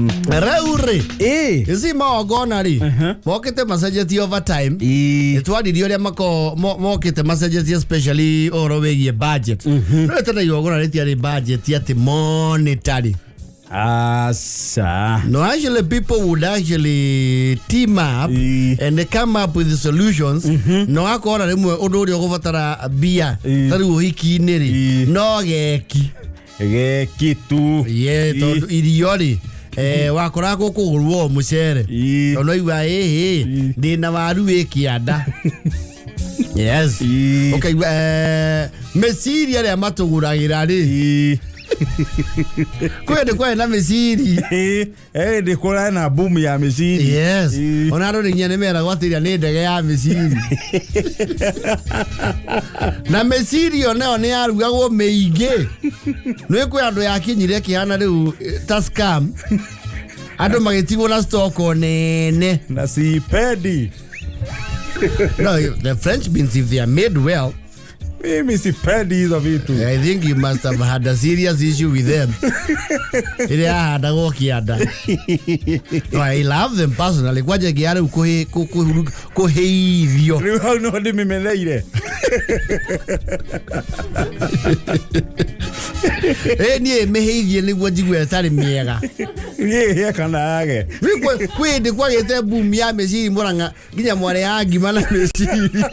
Rĩu rĩ, Ĩ. ici magongona rĩ mokĩte macenjetie over time. Ĩ. Twaririe ũrĩa mokĩte macenjetie, especially ũhoro wĩgiĩ budget. No tene igongona rĩtiarĩ budget atĩ monetary. Aca. No, actually people would actually team up and they come up with the solutions. No akora rĩmwe ũndũ ũrĩa ũgũbatara mbia ta rĩu ũhiki-inĩ rĩ, no geki. Geki tu. Ye, tondũ irio rĩ, wakoraga gũkũgũrwo o mũcere. Tondũ aigua ĩhĩ ndĩna waru wĩ kĩanda. Yes. Ũkaigua mĩciri ĩrĩa matũgũragĩra rĩ, kwĩ hĩndĩ kwarĩ na mĩciri. Ĩ, ndĩ kũrarĩ na boom ya mĩciri. Yes. Ona andũ nginya nĩ meragwo atĩ ĩrĩa nĩ ndege ya mĩciri, na mĩciri ĩyo nayo nĩ yarugagwo mĩingĩ. Nĩ kwĩ andũ yakinyire ĩkĩhana rĩu ta scam, andũ magĩtigwo na stock nene. Na sipendi. No, the French beans, if they are made well. Mimi sipendi hizo vitu. I think you must have had a serious issue with them ĩrĩa yahandagwo kĩanda. No, I love them personally, kwanja ngĩa rĩu kũhĩithio. Rĩu hau no ndĩmĩmeneire. Ĩ, niĩ mĩhĩithie nĩguo njigue ĩtarĩ mĩega. Niĩ hĩe kana yage. Rĩu kwĩ hĩndĩ kwagĩte boom ya mĩciri Mũrang'a, nginya mwarĩ ya ngima na mĩciri.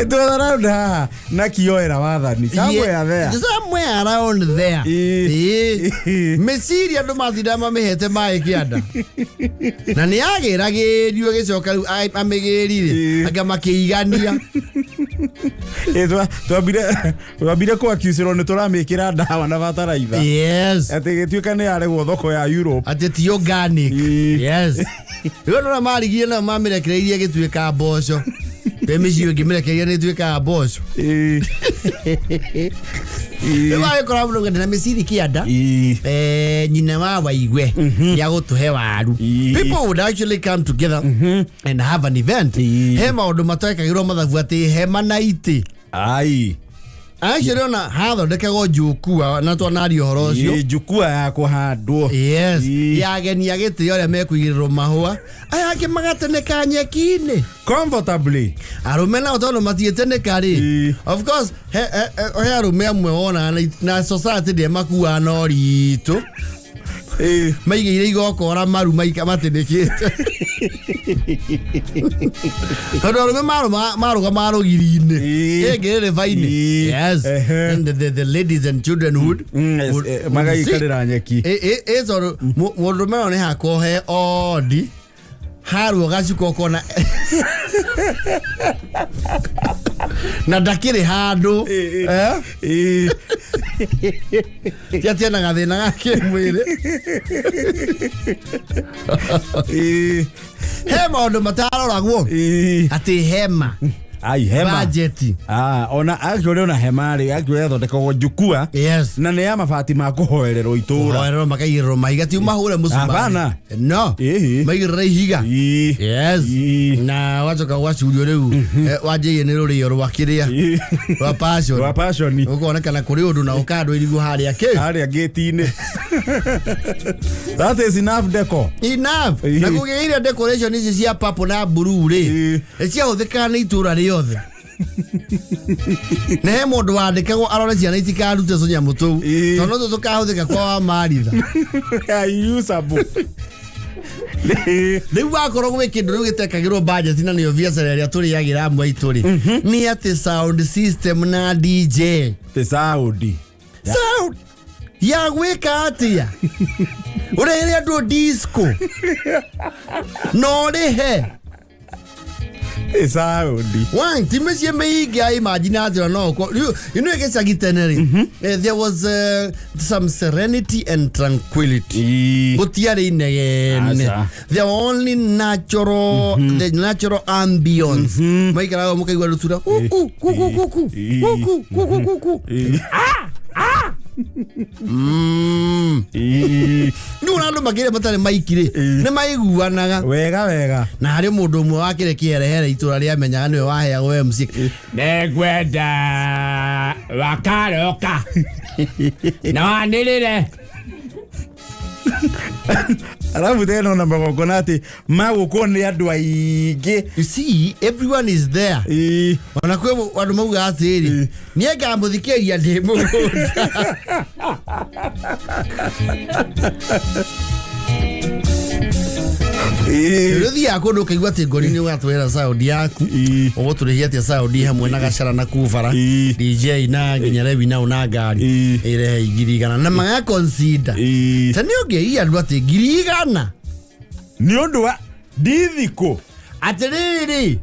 It was around haha na kioera wathani somewhere there. Somewhere around there. Ĩ. Ĩ. Mĩciri andũ matinda mamĩhete maĩ kĩanda na nĩ yagĩragĩrio, ĩgĩcoka rĩu amĩgĩrire. Anga makĩigania. Ĩ, twambire kũ-accusĩrwo nĩ tũramĩkĩra ndawa na bataraitha, atĩ gĩtuĩka nĩ yaregwo thoko ya Europe. Atĩ ti organic. Yes, rĩu andũ arĩa marigire nao mamĩrekereirie ĩgĩtuĩka mboco. Kwĩ mĩciĩ ĩngĩ mĩrekereirie nĩ ĩtuĩkaga mboco. Rĩu agĩkora mũndũ na mĩciri kĩanda, nyina wa Waigwe nĩ agũtũhe waru. People would actually come together and have an event. He maũndũ matekagĩrwo mathabu atĩ hema na itĩ. Ai. Actually ona hathondekagwo njukua na twanaria ũhoro ũcio. Ĩ, njukua ya kũhandwo. Yes. Yagenia gĩtĩo arĩa mekũigĩrĩrwo mahũa, aya angĩ magateneka nyeki-inĩ comfortably. Arũme nao tondũ matiĩteneka rĩ, of course he arũme amwe wonaga na society ndĩa makuaga na ũritũ, maigĩire igokora maru matinĩkĩte, tondũ arũme marũgamaga rũgiri-inĩ ĩngĩ rĩrĩ bainĩ. Yes. And the ladies and children would Yes, would magaikarĩra nyeki. Ĩ, tondũ mũndũrũme ũyũ nĩ hakwo he ondi harwo gacuka ũkona na ndakĩrĩ handũ. Eh? Ti atĩ ena gathĩna ga kĩmwĩrĩ. He maũndũ mataroragwo atĩ hema, Ai, hema. Budget. Ah, ona actually ona hema rĩ, actually yathondekagwo njukua na nĩ ya mabati ma kũhoererwo itũra. Hoererwo makaigĩrĩrwo mahiga, ti mahũre mũcumarĩ. Hapana. No. Maigĩrĩre ihiga. Yes. Na wacoka gwacurio rĩu, wanjĩie nĩ rũrĩo rwa kĩrĩa, rwa passion. Rwa passion. Ũkonekana kũrĩ ũndũ na ũkandwo irigũ harĩa kĩ harĩa gate-inĩ. That is enough deco. Enough. Na kũgĩire decoration ici cia purple na blue rĩ, nĩ ciahũthĩkaga nĩ itũra rĩothe, na he mũndũ wandĩkagwo arore ciana itikarute tũnyamũ tũu, tondũ tũ tũkahũthĩka kwa wa maritha. Usable. Rĩu wakorwo gwĩ kĩndũ rĩu gĩtekagĩrwo budget na nĩyo biacara ĩrĩa tũrĩagĩra amwe aitũ rĩ, nĩ atĩ sound system na DJ. The sound. Sound ya gwĩka atĩa? Ũrehere andũ disco na ũrĩhe? The sound. One ti mĩciĩ mĩingĩ ya imagine atĩ no ũkorwo rĩu ino gĩcagi tene rĩ, there was some serenity and tranquility. Gũtiarĩ inegene. Aca. There were only natural the natural ambience. Maikaraga mũkaigua rũtura kuku kuku kuku kuku kuku kuku. Rĩu ona andũ makĩrĩa matarĩ maikirĩ nĩ maiguanaga. Wega wega. Na harĩ mũndũ ũmwe wakĩrĩ kĩherehere itũra rĩamenyaga nĩwe waheagwo MC. Nĩngwenda wakaroka na wanĩrĩre. Arabu tena ona magongona atĩ magũkwo nĩ andũ aingĩ. You see, everyone is there. Ona kwĩ andũ maugaga atĩrĩ, niĩ ngamũthikĩria ndĩ mũgũnda. Rĩu ũthiaga kũndũ ũkaigua atĩ ngori nĩ ũgatwĩra sound yaku, ũgũtũrĩhia atĩa sound hamwe na gacara na kubara, DJ na nginya rewi nao na ngari, ĩrehe 100,000 na maga consider ta nĩ ũngĩia andũ atĩ 100,000 Nĩ ũndũ wa ndithikũ. Atĩrĩrĩ,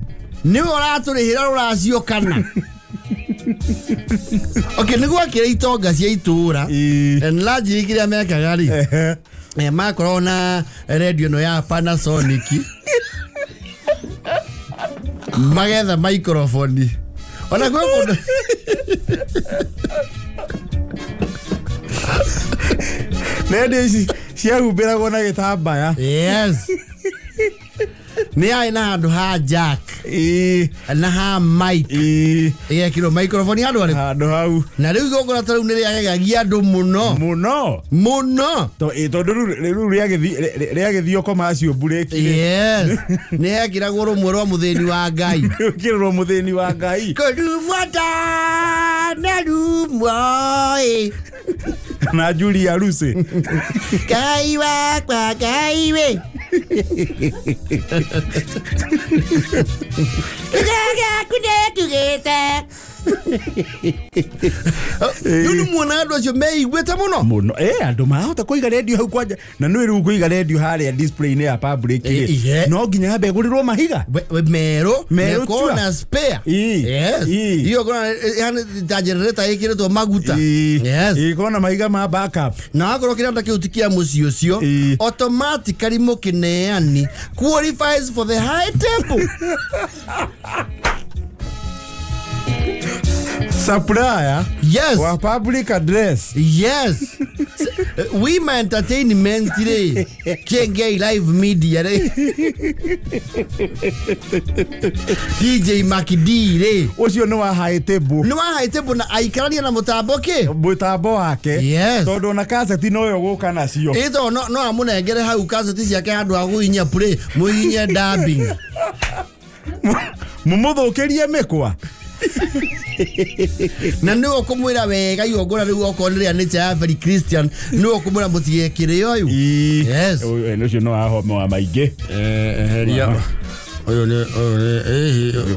nĩwe ũratũrĩhĩra rũracio kana? Okay, nĩ gwakĩra itonga cia itũra enlarge kĩrĩa mekaga rĩ, makoragwo na radio ĩno ya Panasonic, magetha microphone ona kwĩ kũndũ. Redio ici ciahumbĩragwo na gĩtambaya. Yes, nĩ yarĩ na handũ ha jack na ha mic, ĩgekĩrwo microphone handũ harĩkũ? Handũ hau. Na rĩu igongona ta rĩu nĩ rĩagegagia andũ mũno. Mũno. Mũno. Tondũ rĩu rĩagĩthiĩ commercial break rĩ, Yes, nĩ hekĩragwo rũmwe rwa mũthĩni wa Ngai. Rũkĩrwo mũthĩni wa Ngai. Kũrumwo ndanarumwo ĩ. Na Julia Lucy. Ngai wakwa, Ngai we gĩaku nĩtugĩte. Rĩu nĩ muona andũ acio meiguĩte mũno. Mũno. Andũ marahota kũiga redio hau kwanja, na nĩ rĩu kũiga redio harĩa display-inĩ ya public rĩ, no nginya yambe ĩgũrĩrwo mahiga we merũ. Merũ. Mekorwo tua. na spare. Yes. Iyo kona yani ta generator ĩkĩrĩtwo maguta. Yes. Ĩkorwo na mahiga ma backup. Na wakorwo kĩranda kĩu ti kĩa mũciĩ ũcio, automatically mũkĩneani qualifies for the high table. Supplier wa public address. Yes. Wima Entertainment rĩ, Kengei Live Media rĩ, DJ Makd rĩ, Ũcio nĩ wa high table. Nĩ wa high table na aikarania na mũtambo kĩ. Mũtambo wake. Yes. Tondũ ona kaseti noyo gũka nacio. Ĩto no amũnengere hau kaseti ciake handũ ha kũhihinya play, mũhihinye dubbing. Mũmũthũkĩrie mĩkwa. Na nĩwe ũkũmwĩra wega igongona rĩu okorwo nĩ rĩa nature ya very Christian, nĩwe ũkũmwĩra mũtigekĩre ũyũ. Yes. Ũyũ ũcio no ahome wa maingĩ. Eheria ũyũ nĩ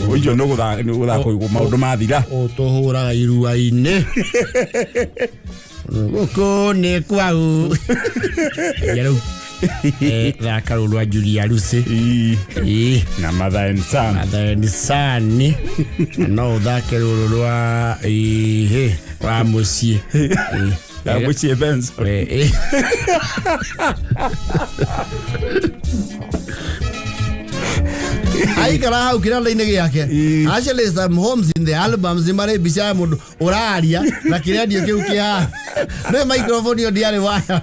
Ũcio nĩ gũthaka maũndũ mathira. Ũtũhũraga irua-inĩ gũkũ nĩ kwau. Ya rĩu, thaka rũrũ rwa Julia Lucy. Na Mother and Son. Mother and Son. No ũthake rũrũ rwa ĩhĩ wa mũciĩ. Ya mũciĩ Benson. Aikara hau kĩranda-inĩ gĩake. Actually, some homes in the albums nĩ marĩ mbica ya mũndũ ũraria na kĩrendio kĩu kĩa nĩ microphone ĩyo ndĩarĩ waya.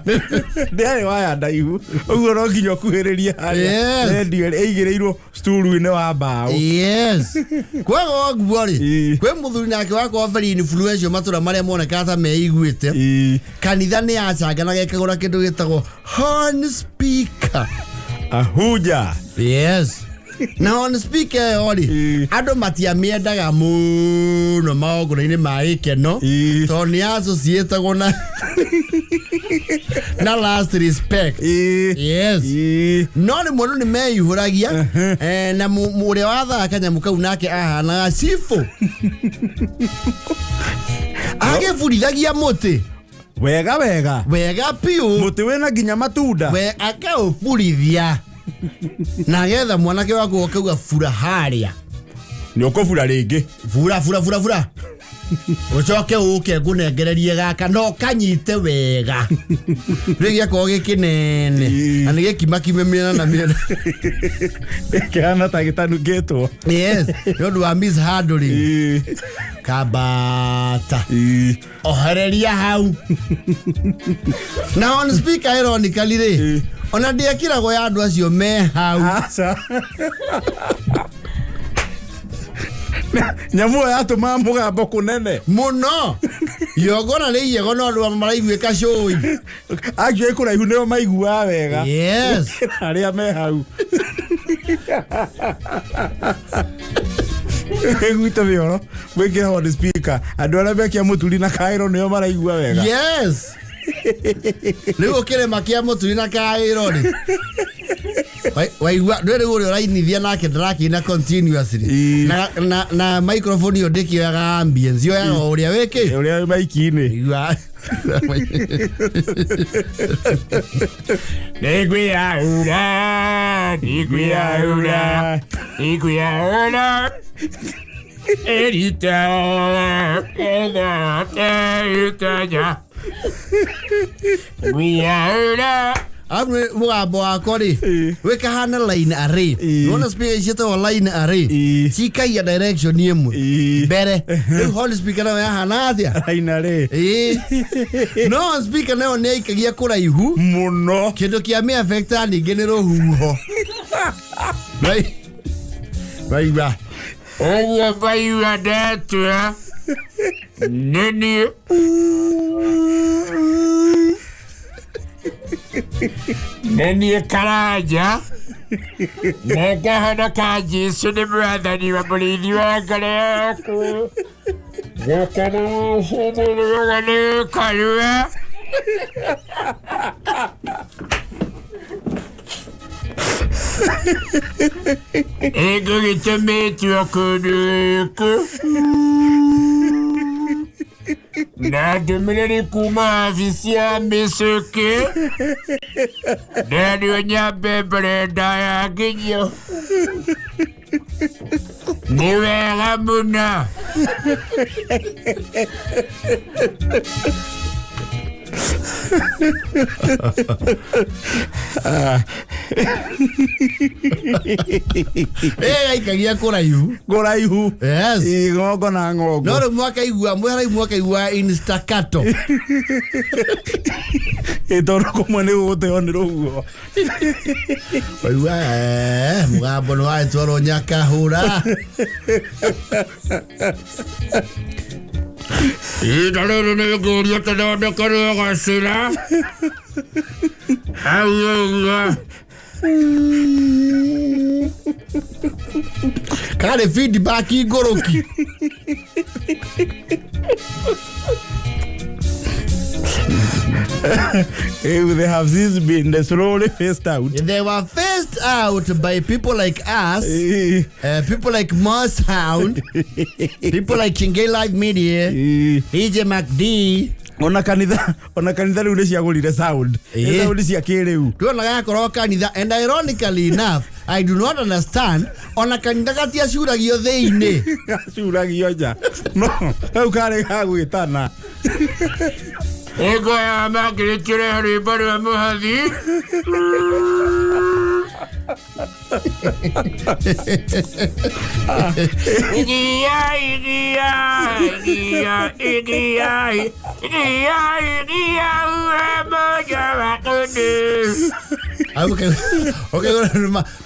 Ndĩarĩ waya ndaihu ũguo no nginya ũkuhĩrĩrie harĩa redio ĩigĩrĩirwo sturu-inĩ wa mbaũ. Yes, kwaga ũguo rĩ, kwĩ mũthuri nake wakorwo very influential matũra marĩa monekaga ta meiguĩte, kanitha nĩ yacanganaga ĩkagũra kĩndũ gĩtagwo horn speaker. Ahuja. Yes, na horn speaker ĩyo rĩ, andũ matiamĩendaga mũno magongona-inĩ ma gĩkeno, tondũ nĩ associatagwo na last respect. Yes. No rĩmwe andũ nĩ meihũragia, na ũrĩa wathaga kanyamũ kau nake ahanaga cibũ agĩburithagia mũtĩ. Wega wega. Wega piũ. Mũtĩ wĩna nginya matunda. We akaũburithia na getha mwanake waku akauga bura harĩa. Nĩ ũkũbura rĩngĩ. Bura bura bura bura, ũcoke ũke ngũnengererie gaka no kanyite wega. Rĩu gĩakorwo gĩkĩnene na nĩ gĩkimakime mĩena na mĩena. Kĩhana ta gĩtanukĩtwo. Yes, nĩ ũndũ wa mishandling. Kambata, ohereria hau na on speaker. Ironically rĩ, ona ndĩekĩragwo ya andũ acio me hau. Aca. Nyamũ ĩyo yatũmaga mũgambo kũnene Mũno. Yogona nĩ iyego no andũ maraiguĩka cũi. Acio ĩ kũraihu nĩo maiguaga wega. Yes. Arĩa me hau gwitũ mĩoro mwĩkĩre horn speaker, andũ arĩa mekia mũturi na kaĩro nĩo maraigua wega. Yes. Rĩu ũkĩrĩma kĩa mũturi na kaĩro rĩ, waigua ndwĩ rĩu ũrĩa ũrainithia nake ndarakĩina continuously. Na microphone ĩyo ndĩkĩoyaga ambience, yoyaga o ũrĩa wĩkĩ ũrĩa maiki-inĩ. Igua. Nĩngwĩyaũra, nĩngwĩyaũra, nĩngwĩyaũra. Erita, erita, erita. Ngwĩyaũra. Arabu nĩ mũgambo wakwa rĩ wĩkahana line array. Nĩwona speaker ciĩtagwo line array, cikagia direction ĩmwe mbere. Rĩu horn speaker nayo yahana atĩa? Raina rĩ. Ĩĩ. No speaker nayo nĩ yaikagia kũraihu mũno. Kĩndũ kĩa mĩ affecta ningĩ nĩ rũhuho. Waigua. Ũguo mbaigua ndatua. Nĩ niĩ. Nĩ niĩ Karanja. Na ngahonoka Jesũ nĩ mwathani wa mũrĩithi wa ngoro yakwa. Gũkũ nĩ karua. Ĩngũgĩtũmĩtwo kũndũ gũkũ na ndũmĩrĩri kuma wabici ya mĩcũkĩ nderirwo nyambe mbere ndaya nginyo nĩ wega mũno. Ĩ yaikagia kũraihu. Kũraihu. Yes. Ĩ, ng'ongo na ng'ongo. No rĩu mwakaigua mwĩ haraihu mwakaigua in staccato. Ĩ tondũ kũmwe nĩ gũgũteo nĩ rũhuho. Waigua, mũgambo nĩ wagĩtwarwo Nyakahũra. Ihinda rĩrĩ nĩ ngũria tũthondekerwo gacĩra. Hau ũguo. Karĩ feedback ngũrũki. They have since been slowly phased out. They were phased out by people like us, people like Moss Hound, people like Chingay Live Media, DJ MacD. Ona kanitha rĩu nĩ ciagũrire sound. Sound cia kĩrĩu. Tuonaga yakorwo kanitha, and ironically enough, I do not understand, ona kanitha gatiacuragio thĩinĩ. Gacuragio nja. No, hau karĩ ga gwĩtana. Ĩngoya mangĩrĩkĩre rwĩmbo rwa mũhathi. Igia, igia, igia, igia, igia, igia, uwe moja wa kundu. Okay, okay,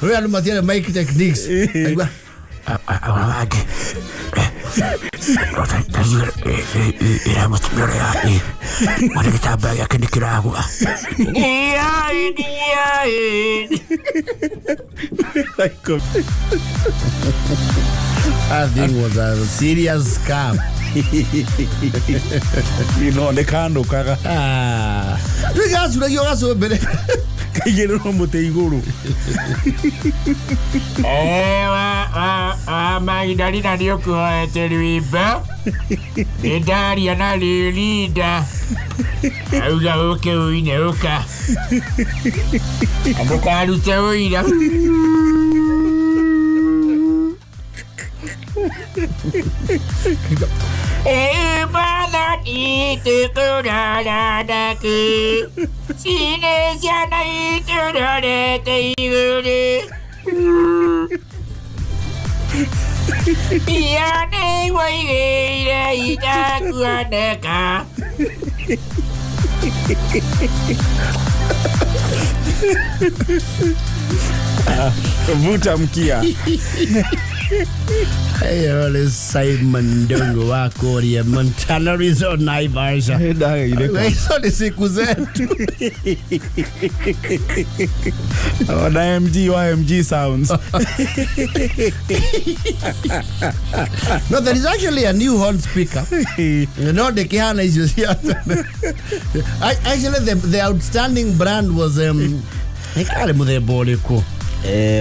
we are matiare mic techniques. Aigua. That thing was a serious scam. No, nĩ kanũkaga. Twĩgacuragia ũgacũ mbere. Kaigĩrĩrwo mũtĩ igũrũ. Magdalena nĩ ũkũhoete rwĩmbo. Nĩ ndaria na Lĩlinda. Auga ũke ũine ũka. Ndũkarute ũira. Vuta mkia. Ĩyo nĩ Simon Ndung'u wa kũrĩa Montana Resort Naivasha. Ndageire. Hizo ni siku zetu. Ona MG wa MG Sounds. No, there is actually a new horn speaker. No, ndĩkĩhana icio cia tene. Actually, the outstanding brand was ĩkarĩ mũthemba ũrĩkũ?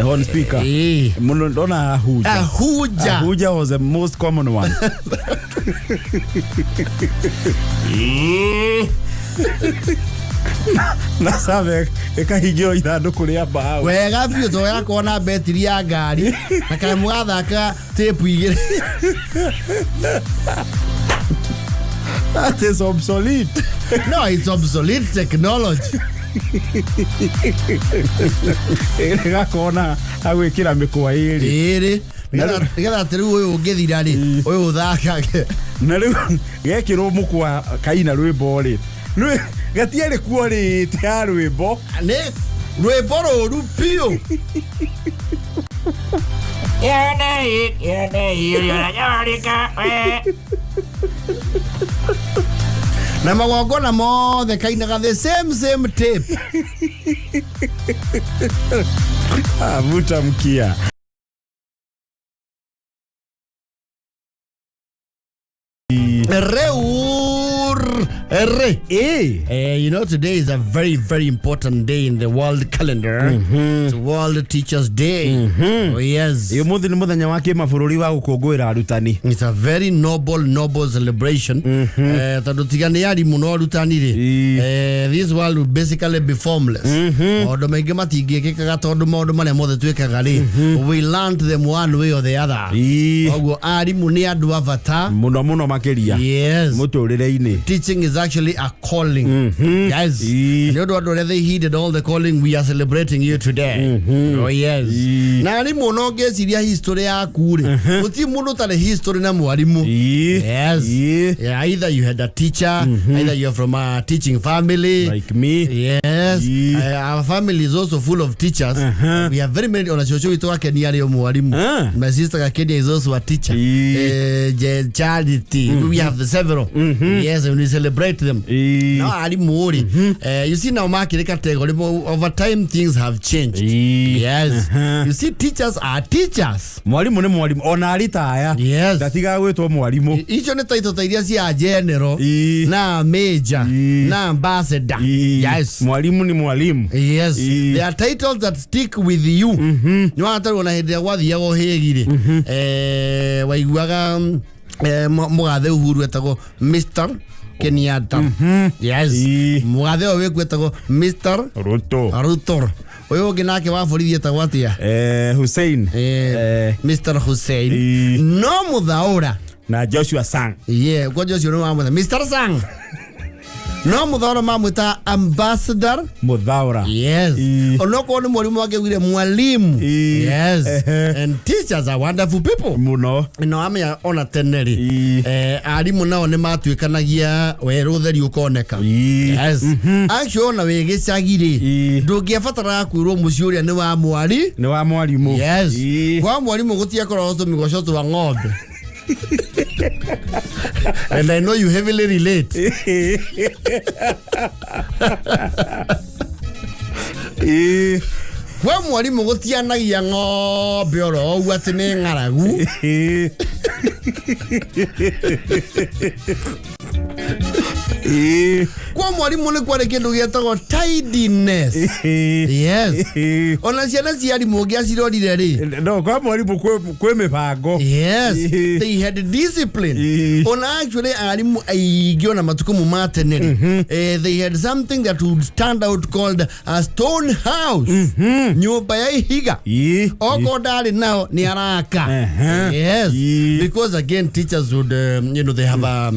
Horn speaker. Ĩĩ. Muno ndona Ahuja. Ahuja. Ahuja was the most common one. Na save ĩkahingĩrwo ithandũkũ rĩa mbaũ. Wega biũ to yakorwo na betiri ya ngari na kanyamũ gathaka tape igĩrĩ. That is obsolete. No, it's obsolete technology. Ĩgakorwo na agwĩkĩra mĩkwa ĩrĩ. Ĩrĩ nĩgetha atĩ rĩu ũyũ ũngĩthira rĩ, ũyũ ũthakage. Na rĩu gekĩrwo mũkwa kaina rwĩmbo rĩ, gatiarĩ kuo rĩte ya rwĩmbo. Nĩ rwĩmbo rũru biũ. Na magongona mothe kainaga the same tape. Avuta mkia. Re. Eh. You know, today is a very, very important day in the world calendar. It's World Teachers Day. Oh, yes. Ũmũthĩ nĩ mũthenya wa kĩmabũrũri wa gũkũngũĩra arutani. It's a very noble celebration. Tondũ tiga nĩ arimũ na arutani rĩ, this world will basically be formless. Maũndũ maingĩ matingĩkĩkaga tondũ maũndũ marĩa mothe twĩkaga rĩ, we learned them one way or the other. Koguo arimũ nĩ andũ a bata Mũno mũno makĩria. Yes. Mũtũrĩre-inĩ. Teaching is actually a calling. Yes. Nĩ ũndũ andũ arĩa they heeded all the calling, we are celebrating you today. Oh yes. Na arimũ no ngĩciria history yaku rĩ, gũtirĩ mũndũ ũtarĩ history na mwarimũ. Yes. Yeah, either you had a teacher, either you're from a teaching family. Like me. Yes. Our family is also full of teachers. We have very many. Ona cũcũ witũ wa Kenya arĩ o mwarimũ. My sister wa Kenya is also a teacher. Charity. We have several. Yes, and we celebrate them. No, arimũ rĩ, you see now makĩrĩ category, over time things have changed. Yes. You see, teachers are teachers. Mwarimũ nĩ mwarimũ ona aritaya. Yes. Ndatigaga gwĩtwo mwarimũ. Icio nĩ taito ta iria cia general na major na ambassador. Yes. Mwalimu ni mwalimu. Yes. There are titles that stick with you. Nĩ watarwo na hĩndĩ ĩrĩa gwathiaga ũhĩgi rĩ, waiguaga mũgathe Uhuru etagwo Mr. Kenyatta. Yes. Mũgathe ũyũ wĩkuo etagwo Mr. Ruto. Ruto. Ũyũ ũngĩ nake wa borithi etagwo atĩa? Hussein. Mr. Hussein. No Muthaura. Na Joshua Sang. Yeah, kwa Joshua nĩ wamwĩta Mr. Sang. No Muthaura mamwĩta Ambassador Muthaura. Yes. Onokorwo nĩ mwalimu wake mwalimu. Yes. And teachers are wonderful people. Mũno. No amenya ona tene rĩ, arimũ nao nĩ matuĩkanagia werũ ũtheri ũkoneka. Yes. Actually ona wĩ gĩcagi rĩ, ndũngĩabataraga kwĩrwo mũciĩ ũrĩa nĩ wa mwari. Nĩ wa mwarimũ. Yes. Kwa mwarimũ gũtiakoragwo tũmĩgoco twa ng'ombe. And I know you heavily relate. Kwa mwalimu gũtianagia ng'ombe oro ũguo atĩ nĩ ng'aragu. Kwa mwalimu nĩ kwarĩ kĩndũ gĩetagwo tidiness. Yes. Ona ciana cia arimũ ũngĩacirorire rĩ. No, kwa mwalimu kwĩ mĩbango. Yes. They had discipline. Ona actually arimũ aingĩ ona matukũ mu ma tene rĩ, they had something that would stand out called a stone house. Nyũmba ya ihiga. Okorwo ndarĩ nao nĩ araka. Yes. Because again teachers would you know, they have a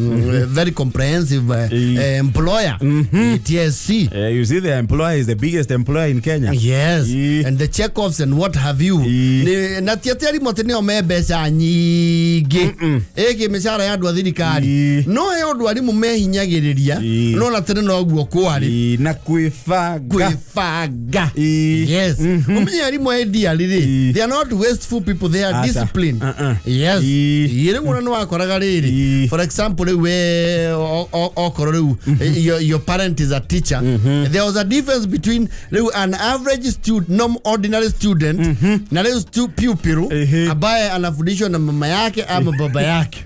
very comprehensive employer. employer. TSC. You see, the employer is the biggest employer in Kenya. Yes. Ii. And the check-offs and what have you. Ii. Na ti atĩ arimũ atĩ nĩo me mbeca nyingĩ ĩgĩ mĩcara ya andũ a thirikari. Ii. No he ũndũ arimũ mehinyagĩrĩria. Ii. No na tene noguo kwarĩ. Ii, na kwĩbanga. Kwĩbanga. Ii. Yes. Ũmenye arimũ a ideally rĩ, Ii. they are not wasteful people, they are Aca. disciplined. Uh-uh. Yes. Ii. Ii, rĩu ona nĩ wakoraga rĩrĩ, Ii. for example rĩu we okorwo rĩu your parent is a teacher, there was a difference between rĩu an average student, no ordinary student, na rĩu pupil ambaye anafundishwa na mama yake ama baba yake.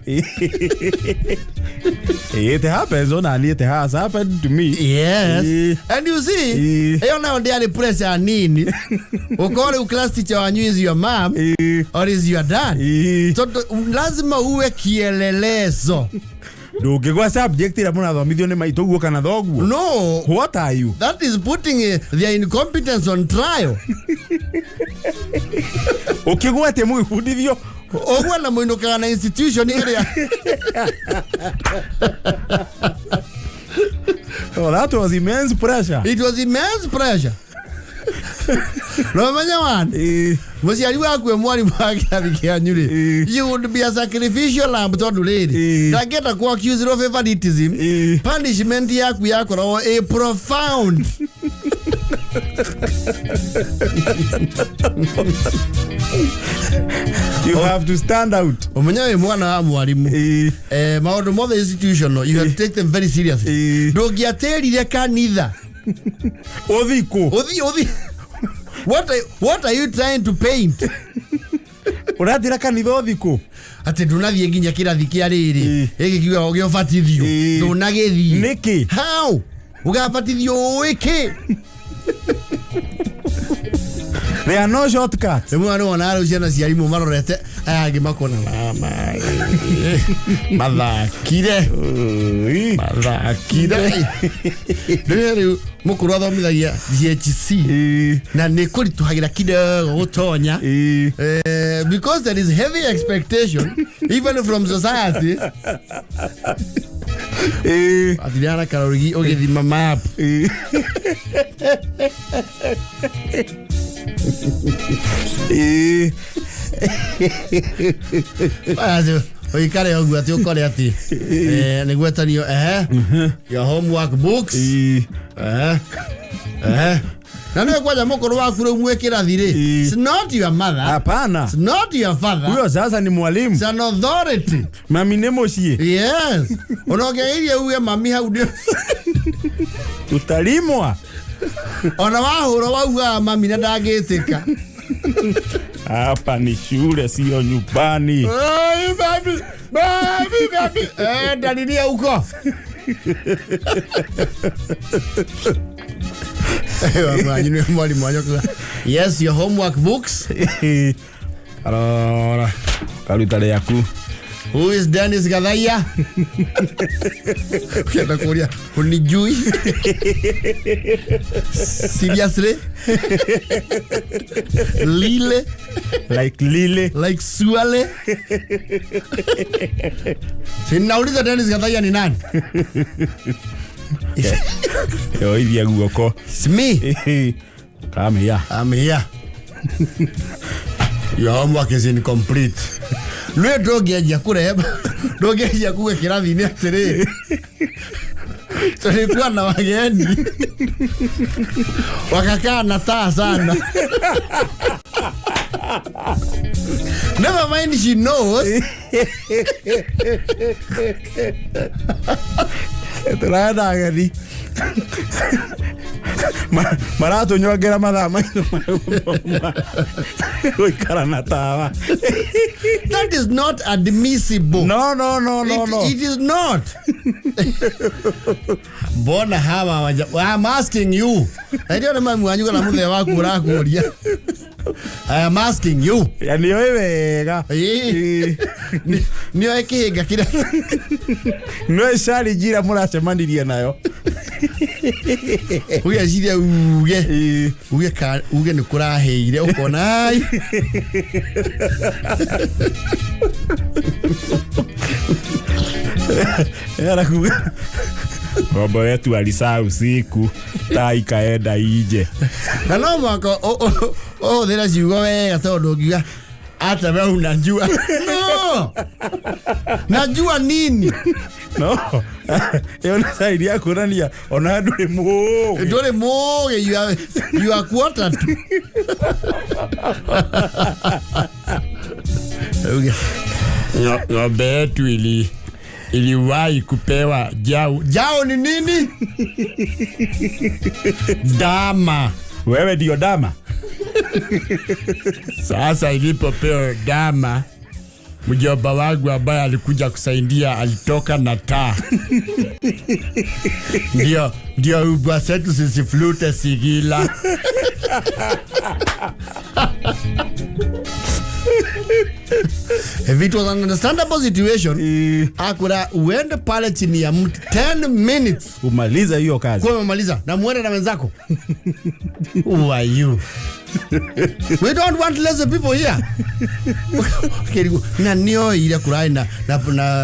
It happens ona it has happened to me. Yes. Ii. And you see, Ii. ĩyo nayo ndĩarĩ pressure nini. Ũkorwo rĩu class teacher wanyu is your mom Ii. or is your dad. Ii. Tondũ lazima uwe kielelezo. Ndũngĩgwa subject ĩrĩa mũrathomithio nĩ maitũ guo kana thoguo. No, What are you? that is putting their incompetence on trial. Ũkĩgwa atĩa mũgĩbundithio? Ũguo na mũinũkaga na institution ĩrĩa. Oh, that was immense pressure. It was immense pressure. No menya one. Ii. Mũciari waku e mwarimũ wa kĩrathi kĩanyu rĩ, Ii. you would be a sacrificial lamb tondũ rĩrĩ, Ii. ndangĩenda ku accuse of favoritism. Ii. Punishment yaku yakoragwo ĩ profound. You have to stand out. Ũmenye wĩ mwana wa mwarimũ. Ii. Maũndũ mothe institutional, you have to take them very seriously. Ii. Ndũngĩatĩrire kanitha. Ũthiĩ kũ? Ũthiĩ. What are you trying to paint? Ũratĩra kanitha ũthiĩ kũ? Atĩ ndũnathiĩ nginya kĩrathi kĩa rĩrĩ Ii. gĩkĩ kiugaga gĩa ũbatithio. Ii. Ndũnagĩthiĩ. Nĩkĩ? How? Ũgabatithio ũĩ kĩ? There are no shortcuts. Rĩmwe nĩ wonaga rĩu ciana cia arimũ marorete aya angĩ makona mama mathakire. Ii. Mathakire. Rĩrĩa rĩu mũkũrũ athomithagia GHC Ii. na nĩ kũritũhagĩra kidogo gũtonya. Ii. Because there is heavy expectation even from society. Ii. Athiaga na karũrigi ũgĩthima map. Ii. Ii. Ũikare ũguo atĩ ũkore atĩ nĩ gwetanio your homework books. Ii. Na nĩwe kwanja mũkũrũ waku rĩu mwĩ kĩrathi rĩ, Ii. it's not your mother. Hapana. It's not your father. Huyo sasa ni mwalimu. It's an authority. Mami nĩ mũciĩ. Yes. Ona ũngĩgeria uge mami hau nĩ Utalimwa. ona wahũrwo waugaga mami na ndangĩtĩka. Hapa ni shule, sio nyumbani. Hey, mami, mami, mami. Ndariria huko. Mwalimu wanyu. Yes, your homework books. Arora. Karuta rĩaku. Who is Dennis Gathaiya? Ukienda kuuria hunijui. Seriously? Lile? Like lile. Like suale? Si nauliza Dennis Gathaiya ni nani? Yoithia guoko. It's me. Come here. I'm here. Your homework is incomplete. Nĩ ndũngĩanjia kũrehe ndũngĩanjia kuga kĩrathi-inĩ atĩrĩrĩ, tulikuwa na wageni wakakaa na taa sana. Never mind, she knows. Tũrenda ageni maratũnyongera mathaa maitũ ma gũthoma gũikara na tawa. That is not admissible. No, no, no, no, no. It is not. Mbona hawa waja, I'm asking you. Ndio na mami wanyu kana muthee waku ũrakũria. I am asking you. Ya nĩoĩ wega. Ĩĩ. Nĩoĩ kĩhĩnga kĩrĩa. Nĩoĩ challenge ĩrĩa mũracemanirie nayo. Ũgeciria uge. Uge ka uge nĩ kũrahĩire ũkona ai. Arakuga. Ng'ombe wetu alisaa usiku, taa ikaenda inje. Na no mwaka ũhũthĩre ciugo wega tondũ ũngiuga hata wewe unajua. No, najua nini? No ĩyo nĩ saidi ya kuonania ona ndũrĩ mũũgĩ. Ndũrĩ mũũgĩ, you are quarter to. Ng'ombe yetu iliwahi kupewa jau. Jao ni nini? Dama. Wewe ndio dama. Sasa ilipopewa dama, mjomba wangu ambaye alikuja kusaidia alitoka na taa. Ndio ubwa zetu zisiflute sigila. If it was an understandable situation, akura uende pale chini ya mti 10 minutes umaliza hiyo kazi. Kwa umemaliza na muende na wenzako. Who are you? We don't want lazy people here. Kerigo na nio ile kurai na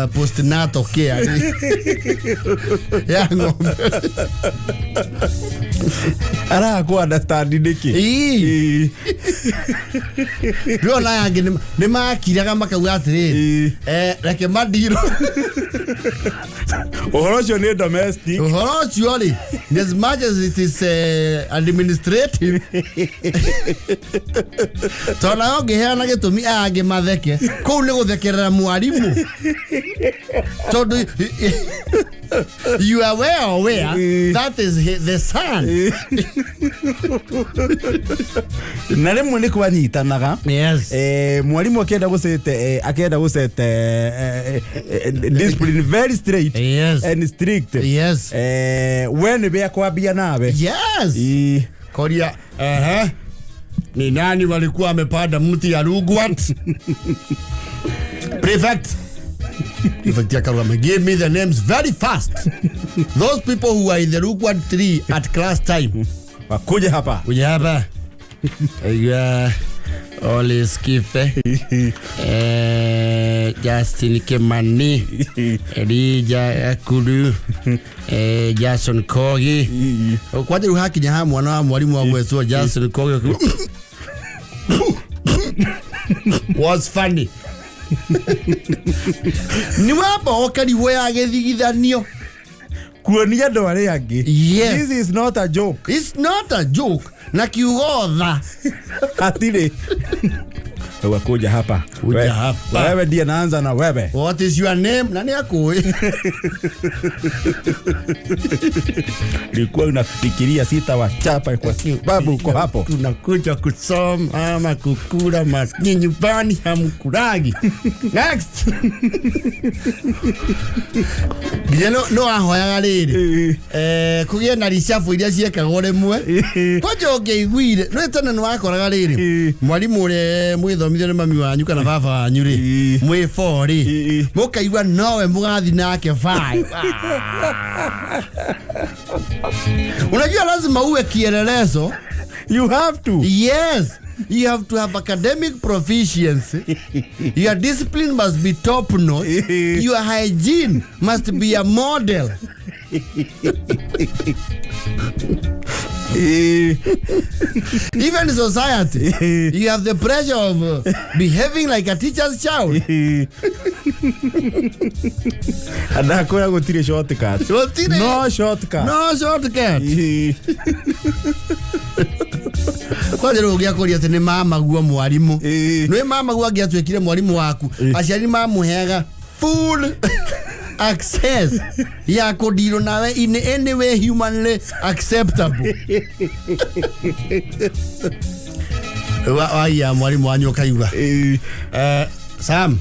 postnatal care. Ya ng'ombe. Ara ku understand niki. Ii. Rĩo na yangi nĩ makiraga makauga atĩrĩrĩ, reke mandiro. Ũhoro ũcio nĩ domestic. Ũhoro ũcio rĩ, as much as it is administrative, tondũ nayo ũngĩheana gĩtũmi aya angĩ matheke, kũu nĩ gũthekerera mwarimũ. Tondũ you are well aware that is the son. Na rĩmwe nĩ kwanyitanaga. Yes. Mwalimu akienda gũcete discipline very straight. Yes. And strict. Yes. We nĩ bekwambia nawe. Yes. Koria, ni nani walikuwa wamepanda mti ya Lugwat? Prefect. Prefect ya Karurama, give me the names very fast. Those people who are in the Lugwat tree at class time. Wakuja hapa. Kuja hapa. Ole Skipe, Justin Kimani, Elijah Akuru, Jason Kogi. Kwanja rĩu hakinya ha mwana wa mwalimu wa gwetwo Jason Kogi. Was funny. Ni wamba ũkarigwo ya gĩthigithanio. Kuonia andũ arĩa angĩ. Yes. This is not a joke. It's not a joke. Na kiugo tha. Hatirĩ. Wewe kuja hapa. Kuja hapa. Wewe ndiye naanza na wewe. What is your name? Nani akũĩ? Nilikuwa unafikiria sitawachapa kwa sababu uko hapo. Tunakuja kusoma ama kukula maji nyumbani hamkulagi. Next. Nginya no ahoyaga rĩrĩ. Kũgĩe na ricabu iria ciekagwo rĩmwe. Kwanja ũngĩaiguire, nĩ tene nĩ wakoraga rĩrĩ. Mwarimũ ũrĩa mwĩthomithio nĩ mami wanyu kana baba wanyu rĩ, mwĩ 4 rĩ, mũkaigua nowe mũgathi nake 5. Unajua lazima uwe kielelezo. You have to. Yes. You have to have academic proficiency. Your discipline must be top notch. Your hygiene must be a model. Even in society, you have the pressure of behaving like a teacher's child. Adakwira gutire shortcut. No shortcut. No shortcut. Kwanja rĩu ũngĩakũria atĩ nĩ mamaguo mwarimu. Nĩ mamaguo angĩatuĩkire mwarimu waku. Aciari mamũheaga full access ya kũndirwo nawe in any way humanly acceptable. Waiya mwarimu wanyu ũkaigua. Sam,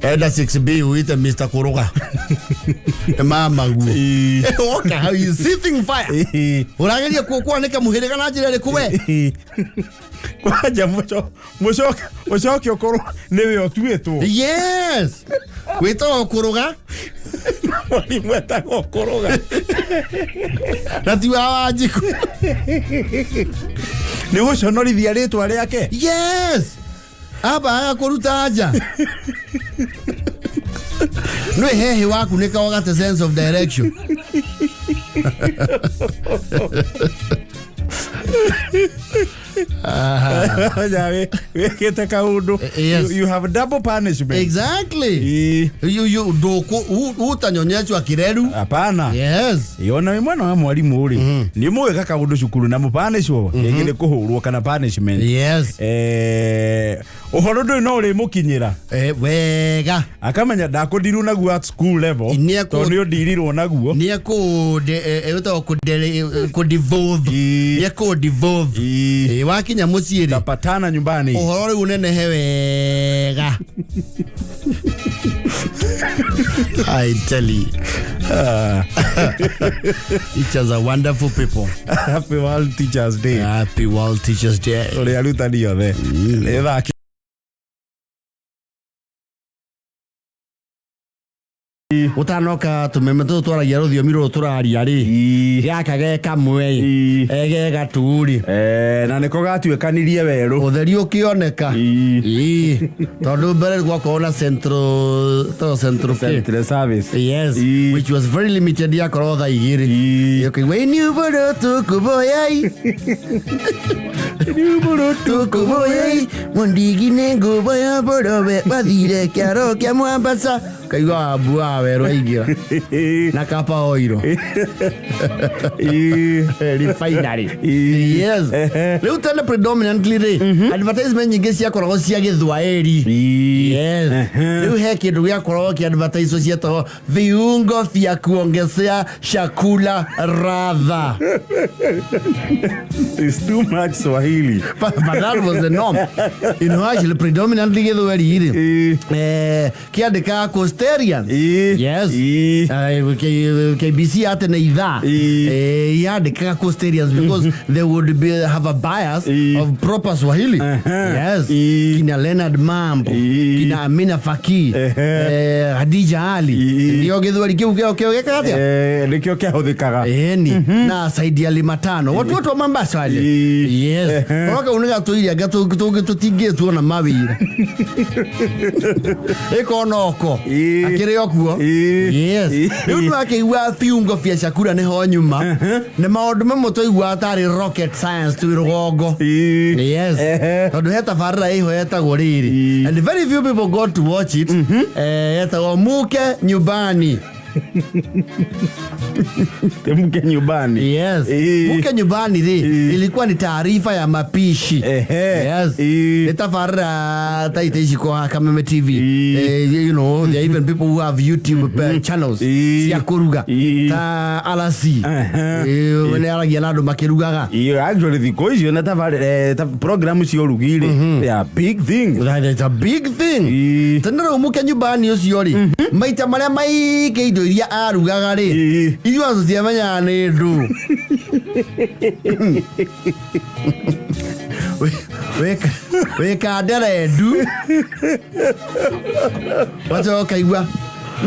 enda 6B uite Mr. Kuruga. Mama guo. Oka, how you sitting fire. Ũrageria kwanĩka mũhĩrĩga na njĩra ĩrĩkũ we? Kwanja mũcoke ũkorwo nĩwe ũtuĩtwo. Yes. Wĩtagwo Kuruga. Mwarimu etagwo Kuruga. Na ti wa Wanjikũ. Nĩ gũconorithia rĩtwa rĩake. Yes. Aba agakũruta nja. Nĩ hehe waku nĩ kawagate sense of direction. Wĩkĩte kaũndũ. Yes. You have double punishment. Exactly. Ĩĩ. You ndũkũ utanyonyeshwa kireru. Hapana. Yes. Yona wĩ mwana wa mwarimũ rĩ, nĩ mũgĩka kaũndũ cukuru na mũpanishwo rĩngĩ nĩ kũhũrwo kana punishment. Yes. Ũhoro ndũrĩ no ũrĩmũkinyĩra. Wega. Akamenya ndakũndirwo naguo at school level tondũ nĩ ũndirirwo naguo. Nĩ ekũ kũ devolve. Nĩ ekũ devolve. Wakinya mũciĩ rĩ, tapatana nyumbani. Ũhoro rĩu ũnenehe wega. I tell you. Teachers are wonderful people. Happy World Teachers Day. Happy World Teachers Day. Ũrĩa arutani othe. Nĩ thaa Utanoka tumeme tũtũ twaragia rũthiomi rũrũ tũraria rĩ, gaka ge kamwe ge gatu rĩ. Na nĩko gatuĩkanirie werũ. Ũtheri ũkĩoneka. Ĩĩ. Tondũ mbere gwakorwo na central to central kĩ? Central service. Yes, which was very limited, yakorwo thaa 2. Ũkaigua iniubũrũ tũkũboyai tũkũboyai mũndigi nĩ ngũboya bũrũwe wathire kĩaro kĩa Mwambasa. Kaigua wambu wa werũ aingĩra na kapa oiro refinery. Yes. Rĩu tene predominantly rĩ, advertisement nyingĩ ciakoragwo cia Gĩthwaĩri. Yes. Rĩu he kĩndũ gĩakoragwo kĩ advertise cietagwo viungo vya kuongezea chakula radha. It's too much Swahili. But that was the norm. You know, actually predominantly Gĩthwaĩri rĩ, kĩandĩkaga Coasterians. Yes. KBC atene ithaa yandĩkaga Coasterians because they would be have a bias of proper Swahili. Yes. Kina Leonard Mambo, kina Amina Faki, Hadija Ali. Ndio Gĩthwaĩri kĩu kĩo kĩo gĩkaga atĩa? Nĩkĩo kĩahũthĩkaga. Ĩni na Saidi Ali Matano watu wetu wa Mombasa wale. Yes. Roka unega tuiria anga tũtingĩtuona mawĩra ĩkonoko akĩrĩ o kuo. Yes. Rĩu nĩwakĩigua viungo vya chakula nĩho nyuma nĩ maũndũ mamwe twaiguaga tarĩ rocket science twĩ rũgongo. Yes. Tondũ he tabarĩra ĩho yetagwo rĩrĩ, and very few people got to watch it, yetagwo Muke Nyumbani. Mke nyumbani. Yes. Mke nyumbani ri ilikuwa ni taarifa ya mapishi. Yes. Ni tabarĩra ta ici kwa Kameme TV. You know, there are even people who have YouTube channels cia kũruga ta RC. Nĩ aragia na andũ makĩrugaga. Actually thikũ icio na tabarĩra program cia ũrugi rĩ, they are big thing. That is a big thing. Tene rĩu Mke nyumbani ũcio rĩ, maita marĩa maingĩ indo iria arugaga rĩ, ithuĩ tũtiamenyaga nĩ ndũ. Wĩkandere ndu. Watu wakaigua.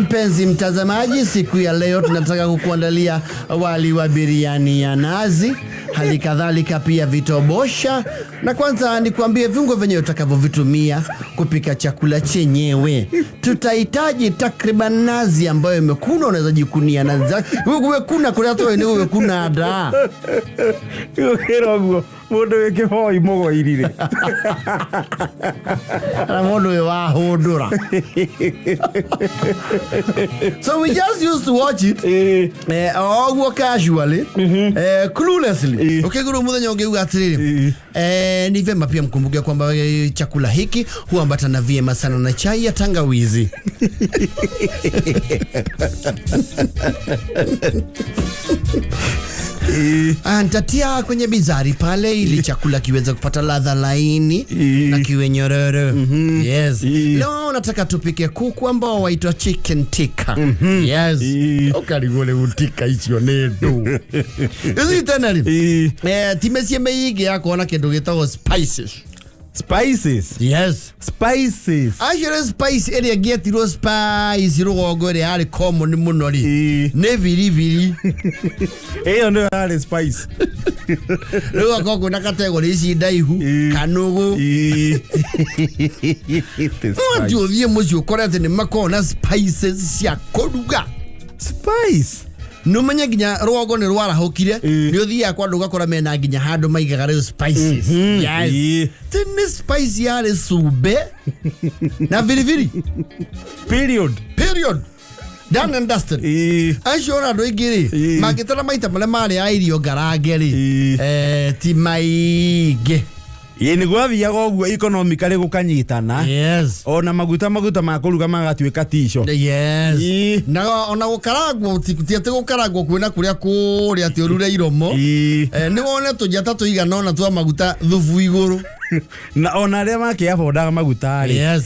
Mpenzi mtazamaji, siku ya leo tunataka kukuandalia wali wa biriani ya nazi, hali kadhalika pia vitobosha. Na kwanza nikuambie viungo vyenyewe utakavyovitumia kupika chakula chenyewe. Tutahitaji takriban nazi ambayo imekunwa, unaweza jikunia nazi. Wewe kuna kula tu wewe kuna da. Kirogo mundu wĩ kĩboi mũgoirire. Na mundu wĩ wa hũndũra. So we just used to watch it. Oguo casually, cluelessly. Ukiguru muthenya ungiuga atiriri. Ni vema pia mkumbuke kwamba chakula hiki huambatana vyema sana na chai ya tangawizi. Nitatia kwenye bizari pale ili chakula kiweze kupata ladha laini na kiwe nyororo. Yes. Leo nataka tupike kuku ambao waitwa chicken tikka. Yes. Ukarigole utika icio nĩ ndũ. Ici tena rĩ. Ti mĩciĩ mĩingĩ ya kuona kĩndũ gĩtagwo spices. Spices. Yes. Spices. Actually spice ĩrĩa ĩngĩetirwo spice rũgongo ĩrĩa yarĩ common mũno rĩ Ĩĩ. nĩ biribiri. Ĩyo nĩyo yarĩ spice. Rĩu akorwo kwĩna kategori ici ndaihu Ĩĩ. kanũgũ. Ĩĩ. No ti ũthiĩ mũciĩ ũkore atĩ nĩ makoragwo na spices cia kũruga. Spice. Nĩ ũmenye nginya rũgongo nĩ rwarahũkire. Ĩĩ. Nĩ ũthiaga kwa andũ ũgakora mena nginya handũ maigaga rĩu spices. Yes. Ĩĩ. Ti nĩ spice yarĩ cumbĩ na biribiri. Period. Period. Done and dusted. Ĩĩ. Acio ona andũ aingĩ rĩ Ĩĩ. mangĩtara maita marĩa marĩa irio ngarange rĩ Ĩĩ. ti maingĩ. Ĩĩ nĩ gwathiaga ũguo economically gũkanyitana. Yes. Ona maguta ma kũruga magatuĩka tico. Yes. Ĩĩ. Na ona gũkarangwo ti atĩ gũkarangwo kwĩna kũrĩa kũrĩa atĩ ũrure iromo. Ĩĩ. Nĩ wone tũnjata tũigana ũna twa maguta thubu igũrũ. Na ona arĩa makĩabondaga maguta rĩ. Yes.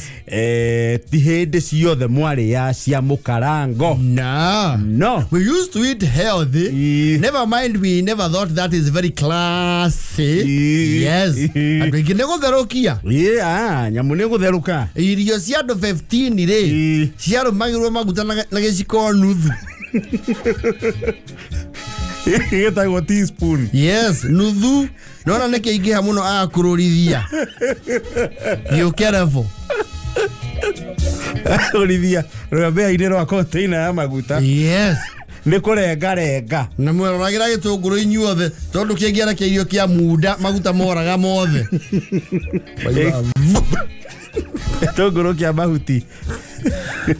Ti hĩndĩ ciothe mwarĩaga cia mũkarango. Na. No. We used to eat healthy. Ĩĩ. Never mind, we never thought that is very classy. Ĩĩ. Yes. Ĩĩ. Andũ aingĩ nĩ gũtherũkia. Ĩĩ, nyamũ nĩ gũtherũka. Irio cia andũ 15 rĩ Ĩĩ. ciarũmagĩrwo maguta na gĩciko nuthu. Gĩtagwo teaspoon. Yes, nuthu. Nona nĩ kĩingĩha mũno agakũrũrithia. Gĩũke level. Rũrithia rwambea-inĩ rwa container ya maguta. Yes. Nĩ kũrengarenga. Na mweroragĩra gĩtũngũrũ inyuothe tondũ kĩngĩara kĩirio kĩa munda maguta moraga mothe. Gĩtũngũrũ kĩa mahuti.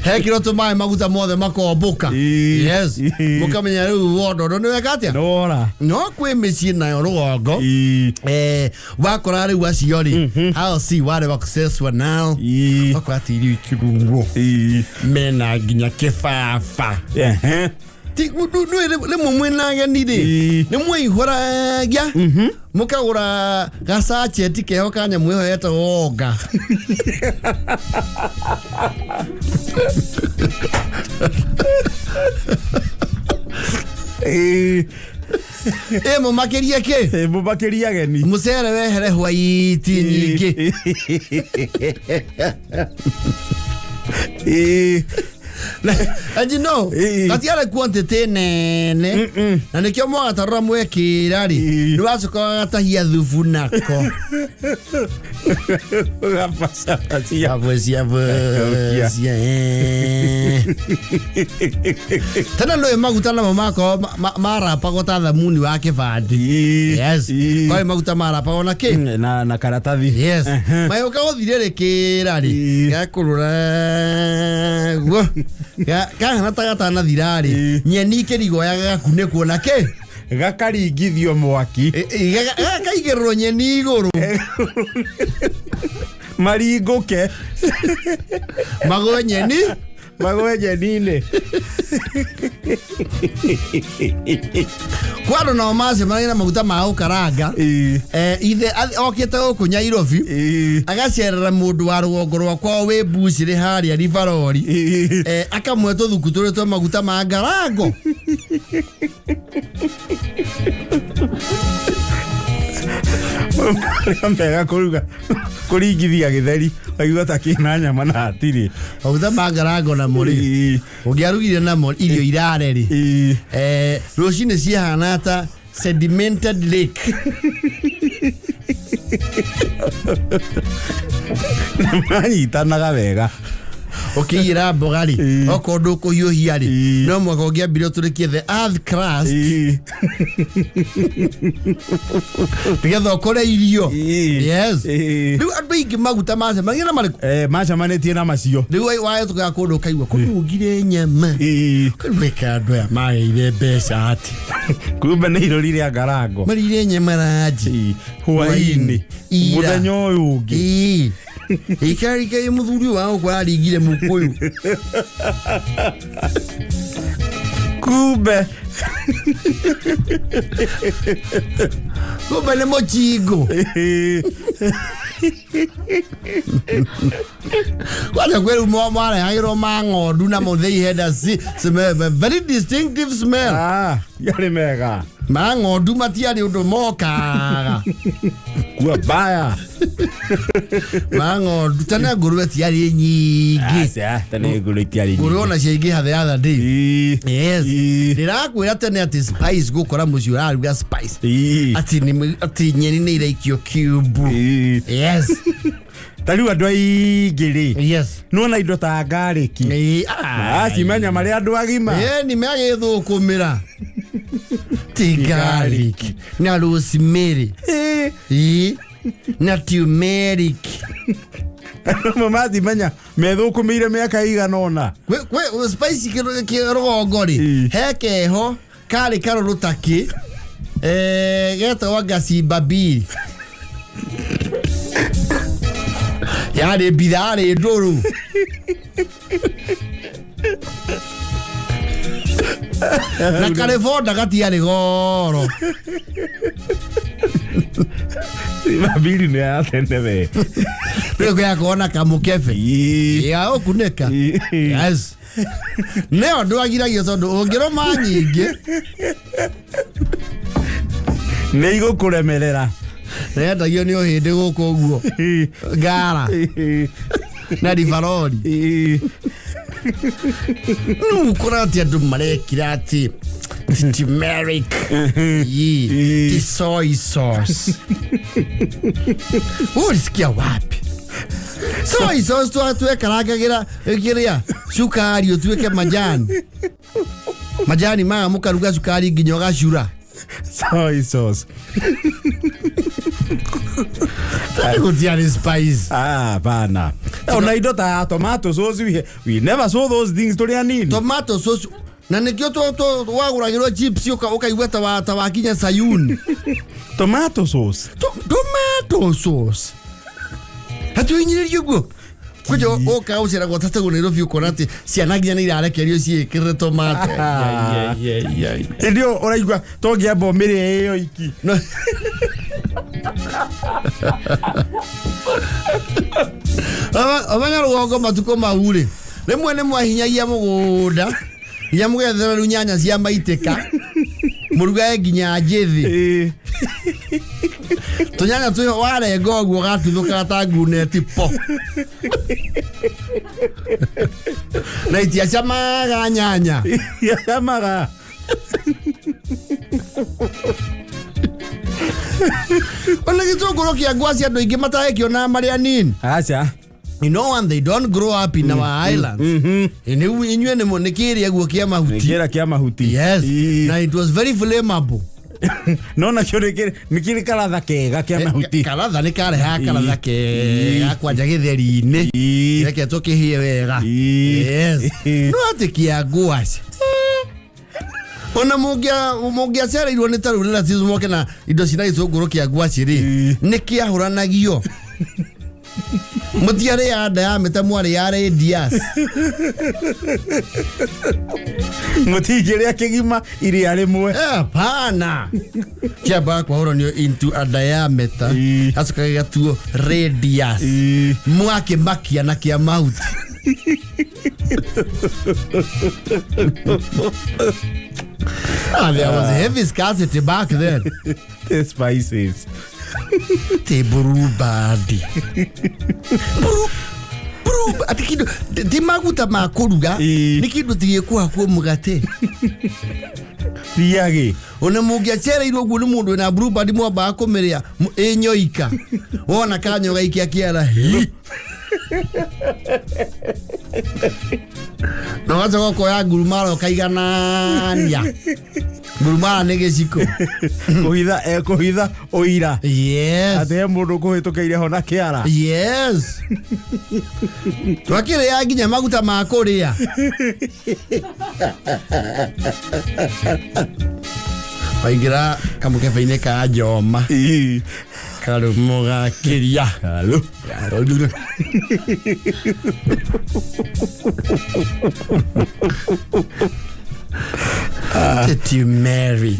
Hekĩrwo tũmaĩ maguta mothe makombũka. Ĩĩ. Yes. Ĩĩ. Mũkamenya rĩu wondondo nĩ weka atĩa? Nĩ wora. No kwĩ mĩciĩ nayo rũgongo. Ĩĩ. Wakora rĩu acio rĩ hao si wale wa kuseswa nao. Ĩĩ. Wakora atĩ irio ikĩrugwo Ĩĩ. mena nginya kĩbaba. Ehe. Ti rĩmwe mwĩna ageni rĩ Ĩĩ. nĩ mwĩihũragia mũkagũra gacacheti keho ka nyamũ ĩyo yetagwo onga. Ĩĩ. Ĩ mũmakĩrie kĩ? Ĩ, mũmakĩrie ageni. Mũcere wehere hwaiti nyingĩ. Ĩĩ. And you know, Ĩĩ. gatiarĩ quantity nene na nĩkĩo mwagatarũra mwekĩra rĩ Ĩĩ. nĩ wacoka wagatahia thubu nako. Ũgabacabacia. Bacia, bacia, tena nĩ maguta namo makorwo marapagwo ta thamuni wa kĩbandĩ. Ĩĩ. Yes. Ĩĩ. Kwarĩ maguta marapagwo na kĩ? Na karatathi. Yes. Mayũka gũthire rĩkĩra rĩ Ĩĩ. gakũrũra guo kahana ta gatanathira rĩ Ĩĩ. nyeni kĩrigoya gagakunĩkwo na kĩ? Gakaringithio mwaki. Gakaigĩrĩrwo nyeni igũrũ. Maringũke. Magũe nyeni. Magũe nyeni-inĩ. Kwa andũ nao macemanagia na maguta ma gũkaranga. Ĩĩ. Ithe okĩte gũkũ Nyairobi Ĩĩ. agacerera mũndũ wa rũgongo rwa kwao wĩ mbucĩrĩ harĩa Rivarori. Ĩĩ. Akamwe tũthuku tũrĩ twa maguta ma ngarango. Marĩa mega kũruga kũringithia gĩtheri waigua ta kĩna nyama na hatirĩ. Maguta ma ngarango namo rĩ Ĩĩ. ũngĩarugire namo irio irare rĩ Ĩĩ. Rũcinĩ ciahana ta sedimented lake. Manyitanaga wega. Ũkĩiyĩra mboga rĩ Ĩĩ. okorwo ndũkũhiũhia rĩ Ĩĩ. no mũhaka ũngĩambire ũtũrĩkie the earth crust Ĩĩ. nĩgetha ũkore irio. Ĩĩ. Yes. Ĩĩ. Rĩu andũ aingĩ maguta macemanagia na marĩkũ? Macemanĩtie na macio. Rĩu wahĩtũkaga kũndũ ũkaigua kũnungire nyama. Ĩĩ. Kũrĩka andũ aya magĩire mbeca atĩ. Kumbe nĩ irũri rĩa ngarango. Marĩire nyama ranji. Ĩĩ. Hwaĩ-inĩ. Ira. Mũthenya ũyũ ũngĩ. Ĩĩ. Ikarika mũthuri ũyũ wa gũkũ aringire mũkũyũ. Kumbe. Kumbe nĩ mũchingo. Ĩĩ. Kwanja kwĩ rĩu marehagĩrwo ma ng'ondu namo they had a very distinctive smell. Yarĩ mega. Ma ng'ondu matiarĩ ũndũ mokaga. Kuwa baya. Ma ng'ondu tene ngũrwe tiarĩ nyingĩ. Aca, tene ngũrwe itiarĩ nyingĩ. Ngũrwe ona ciaingĩha the other day. Ii. Yes. Ii. Ndĩrakwĩra tene atĩ spice gũkora mũciĩ ũraruga spice. Ii. Atĩ nĩ atĩ nyeni nĩ iraikio cube. Ii. Yes. Ta rĩu andũ aingĩ rĩ. Yes. Nĩwona indo ta ngarĩki. Ii, ah. Acimenya marĩ andũ agima. Ĩ nĩ megĩthũkũmĩra. Ti garlic na rosemary. Ii. Ii. Na turmeric. Amwe macimenya methũkũmĩire mĩaka ĩigana ũna. Kwĩ spice kĩ rũgongo rĩ Ii. he keho karĩ karũrũ ta kĩ getagwo ngacimba mbiri yarĩ mbitha yarĩ ndũrũ na karĩ bonda gatiarĩ goro. Mabiri nĩ ya tene we. Rĩu gĩakorwo na kamũkebe Ii. ya ũkunĩka. Ii. Yes. Nĩ ũndũ agiragio tondũ ũngĩrũma nyingĩ Nĩ igũkũremerera. nĩendagio nĩ ũhĩndĩ gũkũ ũguo Ii. ngara Ii. na ribarori. Ii. Rĩu ũkora atĩ andũ marekira atĩ turmeric. Ii. Ti soy sauce. Wewe ulisikia wapi? Soy sauce twekarangagĩra kĩrĩa cukari ũtuĩke majani. Majani maya mũkaruga cukari nginya ũgacura. Soy sauce. Tene gũtiarĩ spice. Ah, bana. Ona indo ta tomato sauce we never saw those things tũrĩ anini. Tomato sauce na nĩkĩo wagũragĩrwo chips ũkaigua ta wakinya Sayuni. Tomato sauce. Tomato sauce. Hatuinyiririe guo. Kwanja ũka ũceragwo tategwo Nairobi ũkona atĩ ciana nginya nĩ irarekerio ciĩkĩrĩre tomato. Hĩndĩ ĩyo ũraigua to ngĩamba ũmĩrĩe ĩyo iki. No. Omenya rũgongo matukũ mau rĩ rĩmwe nĩ mwahinyagia mũgũnda nginya mũgethera rĩu nyanya cia maitĩka mũrugage nginya njĩthĩ. Ii. Tũnyanya twĩho warenga ũguo gatuthũkaga ta nguneti po na itiacamaga nyanya. Yacamaga. Ona gĩtũngũrũ kĩa ngwacĩ andũ aingĩ matarekĩona marĩ anini. Aca. You know, and they don't grow up in our islands. Inyuĩ nĩ kĩrĩa guo kĩa mahuti. Kĩra kĩa mahuti. Yes. Ii. Na it was very flammable. No nakĩo nĩ kĩrĩ karatha kega kĩa mahuti. Karatha nĩ karehaga karatha kega kwanja gĩtheri-inĩ. Ii. Reke tũkĩhĩe wega. Ii. Yes. No atĩ kĩa ngwacĩ. Ona mũngĩacereirwo nĩ ta rĩu relatives moke na indo cina gĩtũngũrũ kĩa ngwacĩ rĩ, Ii. nĩ kĩahũranagio. Mũtiarĩ ya diameter mwarĩ ya radius. Mũtingĩrĩa kĩgima iria rĩmwe. Hapana. Kĩambaga kwahũranio into a diameter. Ii. Gacoka gĩgatuo radius. Ii. Mwakĩmakia na kĩa mahuti. There was heavy scarcity back then. The spices. Ti blue band. Blue ati kindu ti maguta ma kũruga Ii. nĩ kindu ti gĩkũhakwo mũgate. Thiagĩ. Ona mũngĩacereirwo ũguo nĩ mũndũ wĩna blue band mwambaga kũmĩrĩa ĩ nyoika. Wona kanyo gaikia kĩara hi. Na ũgacoka ũkoya ngurumara ũkaiganania. Ngurumara nĩ gĩciko. Kũhitha ekũhitha ũira. Yes. Atĩ he mũndũ ũkũhĩtũkĩire ho na kĩara. Yes. Twakĩrĩa nginya maguta ma kũrĩa. Waingĩra kamũkebe-inĩ ka Njoma. Ii. Karũmũ gakĩria. Halo. Turmeric.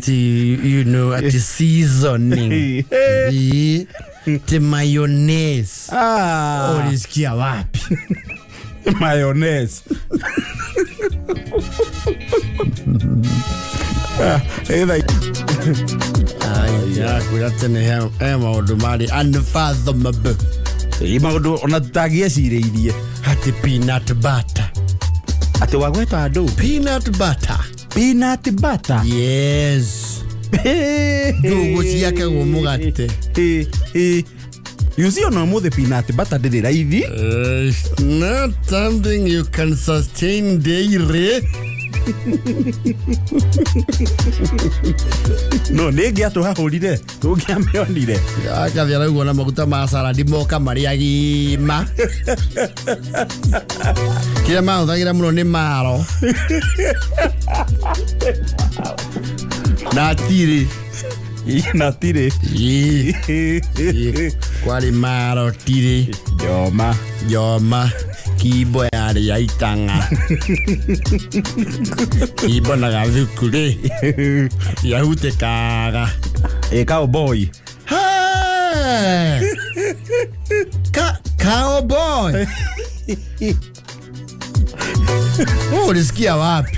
Ti, you know, at the seasoning. Ti mayonnaise. Ah. Ulisikia wapi? Mayonnaise. Kwĩra tene he maũndũ marĩ unfathomable. Ĩ maũndũ ona tũtangĩecirĩirie. Hati peanut butter. Atĩ wagweta andũ. Peanut butter. Peanut butter. Yes. Ndũgũ ciakagwo mũgate. You see ona ũmũthĩ peanut butter ndĩrĩ raithi. It's not something you can sustain daily. No nĩ ĩngĩatũhahũrire tũngĩamĩonire. Akathi arauga na maguta ma saladi moka marĩ agima. Kĩrĩa mahũthagĩra mũno nĩ maro. Na tirĩ. Na tirĩ. Ĩ, Kwarĩ maro tirĩ. Njoma. Njoma. Kimbo yarĩ ya itang'a. Kimbo na gathuku-rĩ gatiahutĩkaga. Ĩ cowboy. Hey! Cowboy. Wewe ulisikia wapi?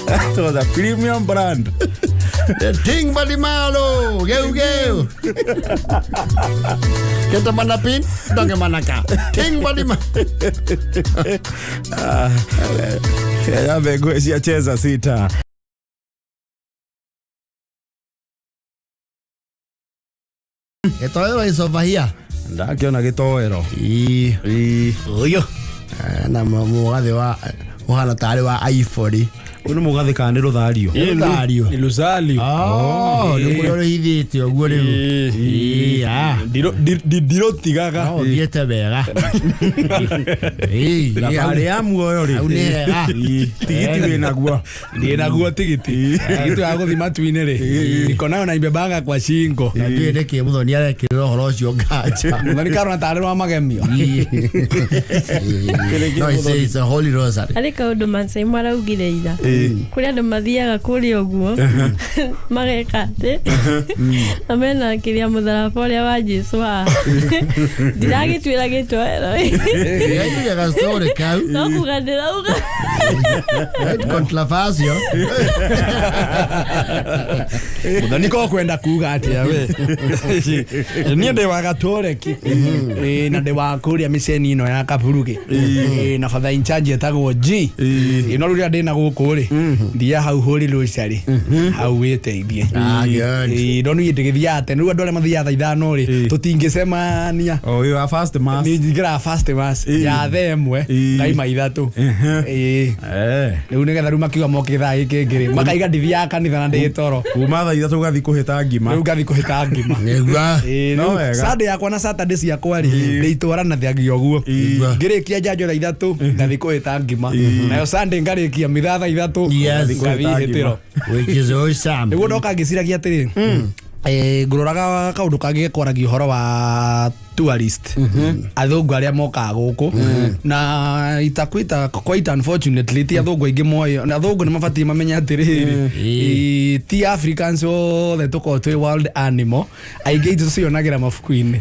That was a premium brand. Ting Balimalo, geu geu. Kita mana pin, donge mana ka. Ting Balimalo. Ya mbegu cia cheza sita. Gĩtoero is over here. Ndakiona gĩtoero. Ĩĩ. Ũyũ. Na mũgathĩ wa ũhana tarĩ wa ivory. Ũyũ nĩ mũgathĩ kana nĩ rũthario? Nĩ rũthario. Nĩ rũthario. Oh, nĩ kũrĩa rũhithĩte ũguo rĩu. Ĩĩ, ah. Ndirũtigaga. No ũthiĩte wega. Ĩĩ, Thabarĩ ya muoyo rĩ. Hau nĩ hega. Tigiti wĩ naguo. Ndĩ naguo tigiti. Tigiti wa gũthiĩ matu-inĩ rĩ. Niko nayo na imbebanga kwa shingo. Na ndiũĩ nĩkĩ Mũthoni arekĩrĩra ũhoro ũcio nganja. Mũthoni karona tarĩ rwa magemio. No, it's a holy rosary. Harĩ kaũndũ Maasai maraugire ira. Kũrĩ andũ mathiaga kũrĩa ũguo mageka atĩ na mena kĩrĩa mũtharaba ũrĩa wa Jesũ haha. Ndiragĩtuĩra gĩtoero. Ndĩraiguire gastory kau. No kuga ndĩrauga. Controversial. Mũthoni ko kwenda kuga atĩa we. Niĩ ndĩ wa Gatũreki. Na ndĩ wa kũrĩa mĩceni ĩno ya Kaburugi. Na father in charge etagwo G. No rĩrĩa ndĩna gũkũ rĩ thiaga hau hũri rũcarĩ hau wĩteithie. No niĩ ndĩgĩthiaga tene rĩu andũ arĩa mathiaga thaa 5 rĩ tũtingĩcemania. Oh, you are first mass. Niĩ njingĩraga first mass ya thaa 1 ngaima 3. Rĩu nĩgetha rĩu makiuga moke thaa gĩkĩ ngĩ rĩ makaiga ndithiaga kanitha na ndĩ toro. Kuma thaa 3 ũgathiĩ kũhĩta ngima. Rĩu ngathiĩ kũhĩta ngima. Nĩguo. Sunday yakwa na Saturday ciakwa rĩ ndĩitwaranathagia ũguo. Ngĩrĩkia njanjo thaa 3 ngathiĩ kũhĩta ngima. Nayo Sunday ngarĩkia mithaa thaa 3 ngathiĩ ihĩtĩro. Which is awesome. Nĩguo ndoka ngĩciragia atĩrĩ ngũroraga kaũndũ kangĩ gekwaragia ũhoro wa tourist athũngũ arĩa mokaga gũkũ na itakwita quite unfortunately ti athũngũ aingĩ moĩ na athũngũ nĩ mabatiĩ mamenye atĩrĩrĩ ti Africans othe tũkoragwo twĩ wild animal aingĩ aitũ tũcionagĩra mabuku-inĩ.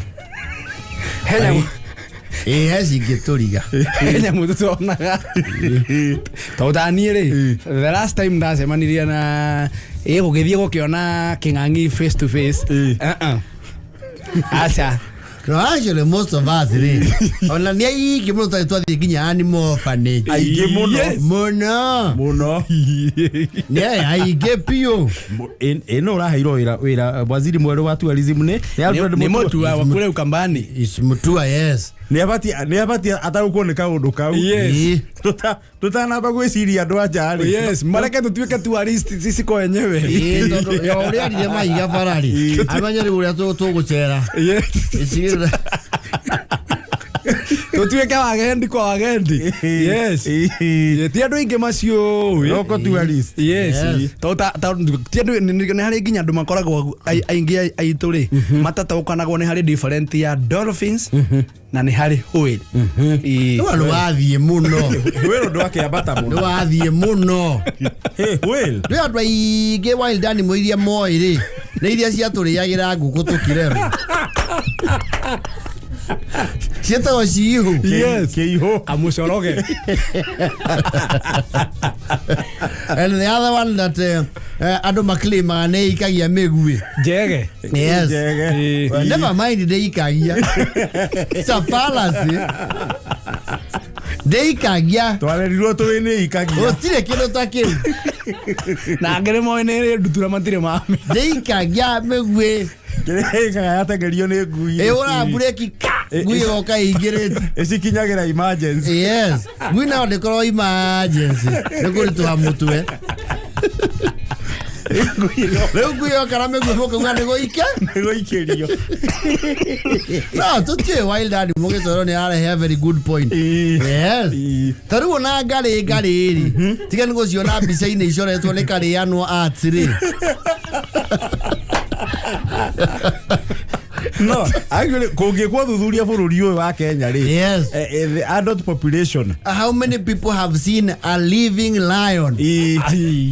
He cingĩtũriga. He nyamũ tũtonaga. Tondũ ta niĩ rĩ the last time ndacemanirie na gũgĩthiĩ gũkĩona kĩng'ang'i face to face. Aca. No, actually most of us rĩ ona nĩ aingĩ mũno twarĩ twathiĩ nginya animal orphanage. Aingĩ mũno. Mũno. Mũno. Nĩ aingĩ biũ. Ĩno ũraheirwo wĩra waziri mwerũ wa tourism nĩ Alfred Nĩ Mutua wa kũrĩa Ukambani. Is Mutua, yes. Nĩ abatie ataũkwo nĩ kaũndũ kau. Yes. Tũtanamba gwĩciria andũ a nja rĩ. Yes, mareke tũtuĩke tourist sisi kwa wenyewe. Tondũ yo ũrĩa arire mahiga bara rĩ amenye rĩu ũrĩa tũgũcera. Yes. Icigĩrĩra. Tũtuĩke wagendi kwa wagendi. Yes. Ti andũ aingĩ macio. Local tourist. Yes. Tondũ ti andũ nĩ harĩ nginya andũ makoragwo aingĩ aitũ rĩ matataũkanagwo nĩ harĩ different ya dolphins na nĩ harĩ whale. Nĩ wathiĩ mũno. Whale ndwakĩambata mũno. Nĩ wathiĩ mũno. Whale. Nĩ andũ aingĩ wild animal iria moĩ rĩ nĩ iria ciatũrĩagĩra ngũkũ tũkĩrerwo. Ciĩtagwo ciihũ. Yes. Kĩihũ. Kamũcoroge. And the other one that andũ maclaimaga nĩ ikagia mĩguĩ. Njege. Yes. Njege. Well, never mind ndĩikagia. It's a fallacy. Ndĩikagia. Twarerirwo tũĩ nĩ ikagia. Gũtirĩ kĩndũ ta kĩu. Na angĩ nĩ moĩ nĩ ĩrĩ ndutura matirĩ mame. Ndĩikagia mĩguĩ. Kĩrĩa ĩkaga yatengerio nĩ ngui. Ĩhũraga mburĩki ka ngui ĩgoka ĩingĩrĩte. Ĩcikinyagĩra emergency. Yes. Ngui nayo ndĩkorwo emergency. Nĩ kũritũha mũtwe. Rĩu ngui yoka na mĩguĩ mũkauga nĩ gũike. Nĩ gũikĩrio. No, tũtiũĩ wild animal gĩcoro nĩ arehe a very good point. Yes. Ta rĩu ona ngarĩ ngarĩ rĩ, tiga nĩ gũciona mbica-inĩ icoretwo nĩ karĩanwo arts rĩ. No, actually kũngĩkwo thuthuria bũrũri ũyũ wa Kenya rĩ. Yes. The adult population. How many people have seen a living lion?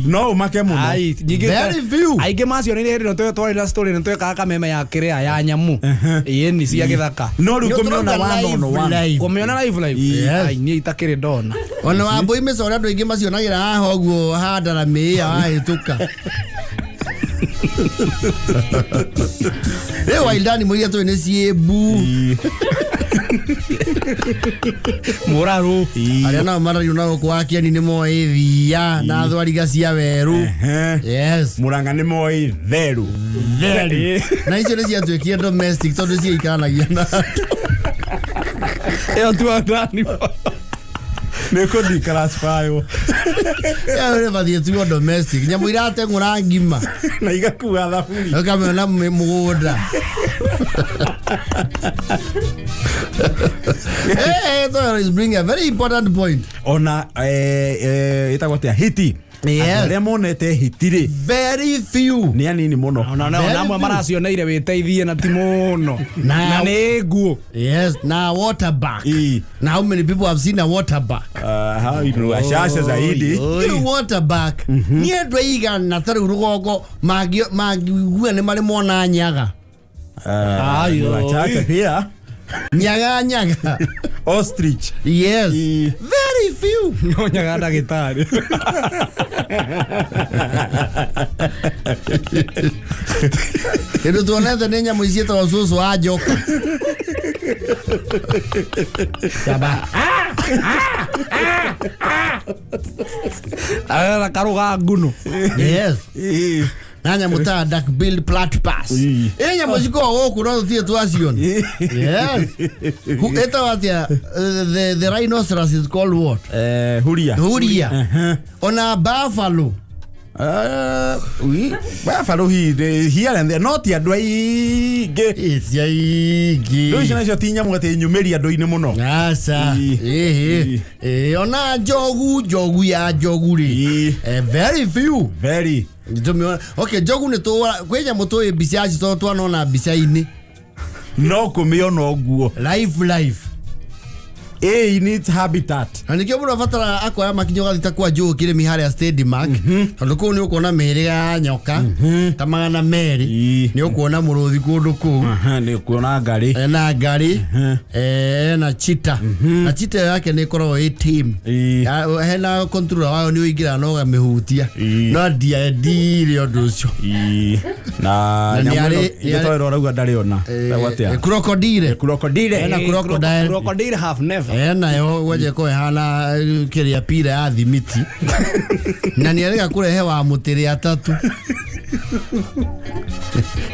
No ũmake mũno. Ai, nyingĩ Very few. Aingĩ macionire hĩndĩ ĩno twarĩ na story nĩ twekaga kameme ya kĩrĩa ya nyamũ. Ĩni cia gĩthaka. No rĩu Nĩ kũmĩona tũrauga one on live, one. live. Kũmĩona live live. Yes. Ai, niĩ itakĩrĩ ndona. Ona wambui mĩcore andũ aingĩ macionagĩra haha ũguo handara mĩĩa wahĩtũka. Rĩu wild animal iria tũĩ nĩ ciĩmbu. Mũrarũ. Arĩa nao marario na gũkũ wa kĩeni nĩ moĩ thiia na thwariga cia werũ. Yes. Mũrang'a nĩ moĩ theru. Very. Na icio nĩ ciatuĩkire domestic tondũ ciaikaranagia na andũ. Ĩyo tu ndani. Nĩ kũ declassify-wo. Ĩyo nĩ bathiĩ tuo domestic. Nyamũ irateng'ũra ngima. Na igakua thaburi. Ũkamĩona mũgũnda. Hey, Toyo is bringing a very important point. Ona ĩtagwo atĩa hiti. Yes. Andũ arĩa monete hiti rĩ Very few. nĩ anini mũno. Ona Very ona amwe few. maracioneire wĩteithie na ti mũno. Na nĩ nguo. Yes, na water back. Ii. Na how many people have seen a water back? Hao ni wachache zaidi. Rĩu water back. Nĩ andũ aigana ta rĩu rũgongo mangĩigua nĩ marĩ mona nyaga. Ni wachache pia. Nyaga nyaga. Ostrich. Yes. Ii. Very few. No nyaga ndagĩtarĩ. Kĩndũ tuonete nĩ nyamũ ciĩtagwo cũcũ wa njoka. Jaba. Arera karũga nguno. Yes. Ii. Na nyamũ ta duck billed platypus. Ii. Ĩ nyamũ cikoragwo gũkũ no tũtirĩ twaciona. Yes. Ĩtagwo atĩa? The rhinoceros is called what? Huria. Huria. Ona buffalo. Buffalo hi here and there no ti andũ aingĩ. Ĩ ti aingĩ. Rĩu icio nacio ti nyamũ atĩ nyumĩri andũ-inĩ mũno. Aca. Ii. Ĩhĩ. Ĩ ona njogu njogu ya njogu rĩ. Ii. Very few. Very. Tũmĩona. Okay, njogu nĩ tũra kwĩ nyamũ tũĩ mbica yacio tondũ twanona mbica-inĩ. No kũmĩona ũguo. Life life. A needs habitat. Na nĩkĩo mũndũ abataraga akoya makinya ũgathiĩ ta kwa Joe Kĩrĩmi harĩa Stadimark tondũ kũu nĩ ũkuona mĩhĩrĩga ya nyoka ta 200. Ii. Nĩ ũkuona mũrũthi kũndũ kũu. Nĩ ũkuona ngarĩ. Ena ngari, ena chita. Na chita yake nĩ ĩkoragwo ĩ tame. Ii. Hena controller wayo nĩ ũingĩraga na ũgamĩhutia. Ii. No ndiendire ũndũ ũcio. Ii. Na Na nĩ nyamũ ĩno arĩ- nĩ arĩ- ĩngĩ ũrauga ndarĩ ona. Ĩtagwo atĩa? Crocodile. Crocodile. Ena crocodile. Crocodile have never. Enayo gwenje ko ĩhana kĩrĩa pira ya thimiti. Na nĩ arĩga kũrehe wa mũtĩrĩ atatũ.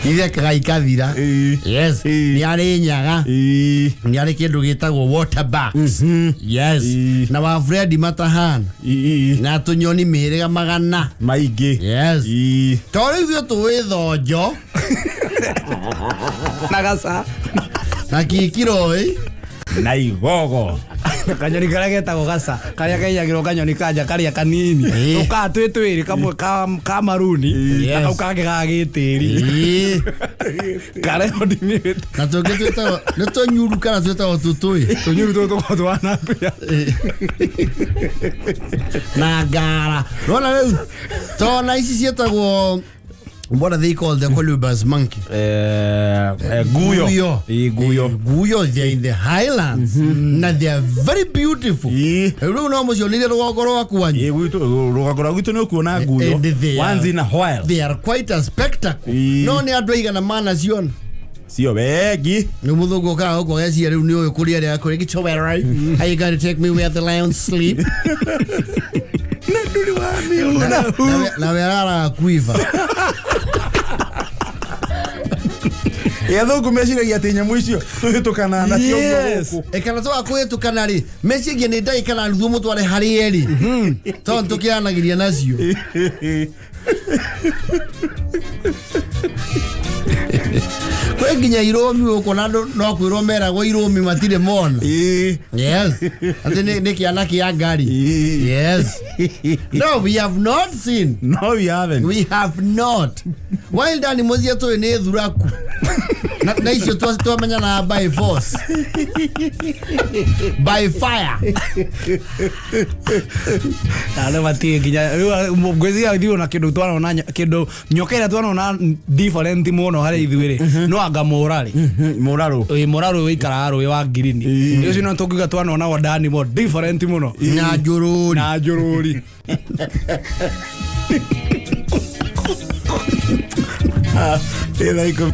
Ithekaga ikathira. Ii. Yes. Ii. Nĩ arĩ nyaga. Ii. Nĩ arĩ kĩndũ gĩtagwo water bugs. Yes. Ii. Na wa Fred matahana. Ii. Na tũnyoni mĩhĩrĩga 100. Maingĩ. Yes. Ii. To rĩu ithuĩ tũĩ thonjo Na gaca. na kikiroi. Na igogo. Kanyoni karĩa getagwo gaca karĩa keiyagĩrwo kanyoni kanja karĩa kanini. Ii. Tũkaga twĩ twĩrĩ kamwe ka maruni na Yes. kau kangĩ ga gĩtĩri. Ii. Karĩa ndimĩte. Na tũngĩ twĩtagwo nĩ tũnyuru kana twĩtagwo tũtũĩ. Tũnyuru tũtũ tũkoragwo tũhana mbĩa. Na ngara. Nona rĩu tona ici ciĩtagwo What are they called? The colobus monkey. Guyo. Guyo. Ĩ, guyo. Guyo, they are in the highlands. Na they are very beautiful. Ĩ. Rĩu no mũcionire rũgongo rwa kwanyu. Ĩ, gwitũ rũgongo rwa gwitũ nĩ ũkuona nguyo And they are- once in a while. They are quite a spectacle. Ĩ. No nĩ andũ aigana manaciona. Cio wengi. Nĩ mũthũngũ ũkaga gũkũ ageciria rĩu nĩ ũyũ kũrĩa arĩa kũrĩa gĩchowera. Are you going to take me where the lions sleep? Na ndũrĩ wamĩona. Na we araraga kuiva. Ĩ, athũngũ meciragia atĩ nyamũ icio tũhĩtũkanaga nacio ũguo Yes. gũkũ. Ĩkana twaga kũhĩtũkana rĩ meciria nĩ ndagĩka na nuthu mũtware harĩ erĩ tondũ tũkĩaranagĩria nacio. Kwĩ nginya irũmi gũkũ na andũ no kwĩrwo meragwo irũmi matirĩ mona. Ĩ. Yes. Atĩ nĩ kĩana kĩa ngari. Ĩ. Yes. No, we have not seen. No, we haven't. We have not. Wild animals iria tũĩ nĩ thuraku. Na icio twamenyanaga by force. By fire. Na nĩ matirĩ nginya rĩu ngwĩciria ithuĩ ona kĩndũ twanona kĩndũ nyoka ĩrĩa twanona different mũno harĩ ithuĩ rĩ no anga mũrarĩ. Mũrarũ. Ĩ, mũrarũ wĩikaraga rũĩ wa ngirini ũcio no tũngiuga twanona wandani mo different mũno. Na njũrũri. Na njũrũri. Ĩ, thaa 10.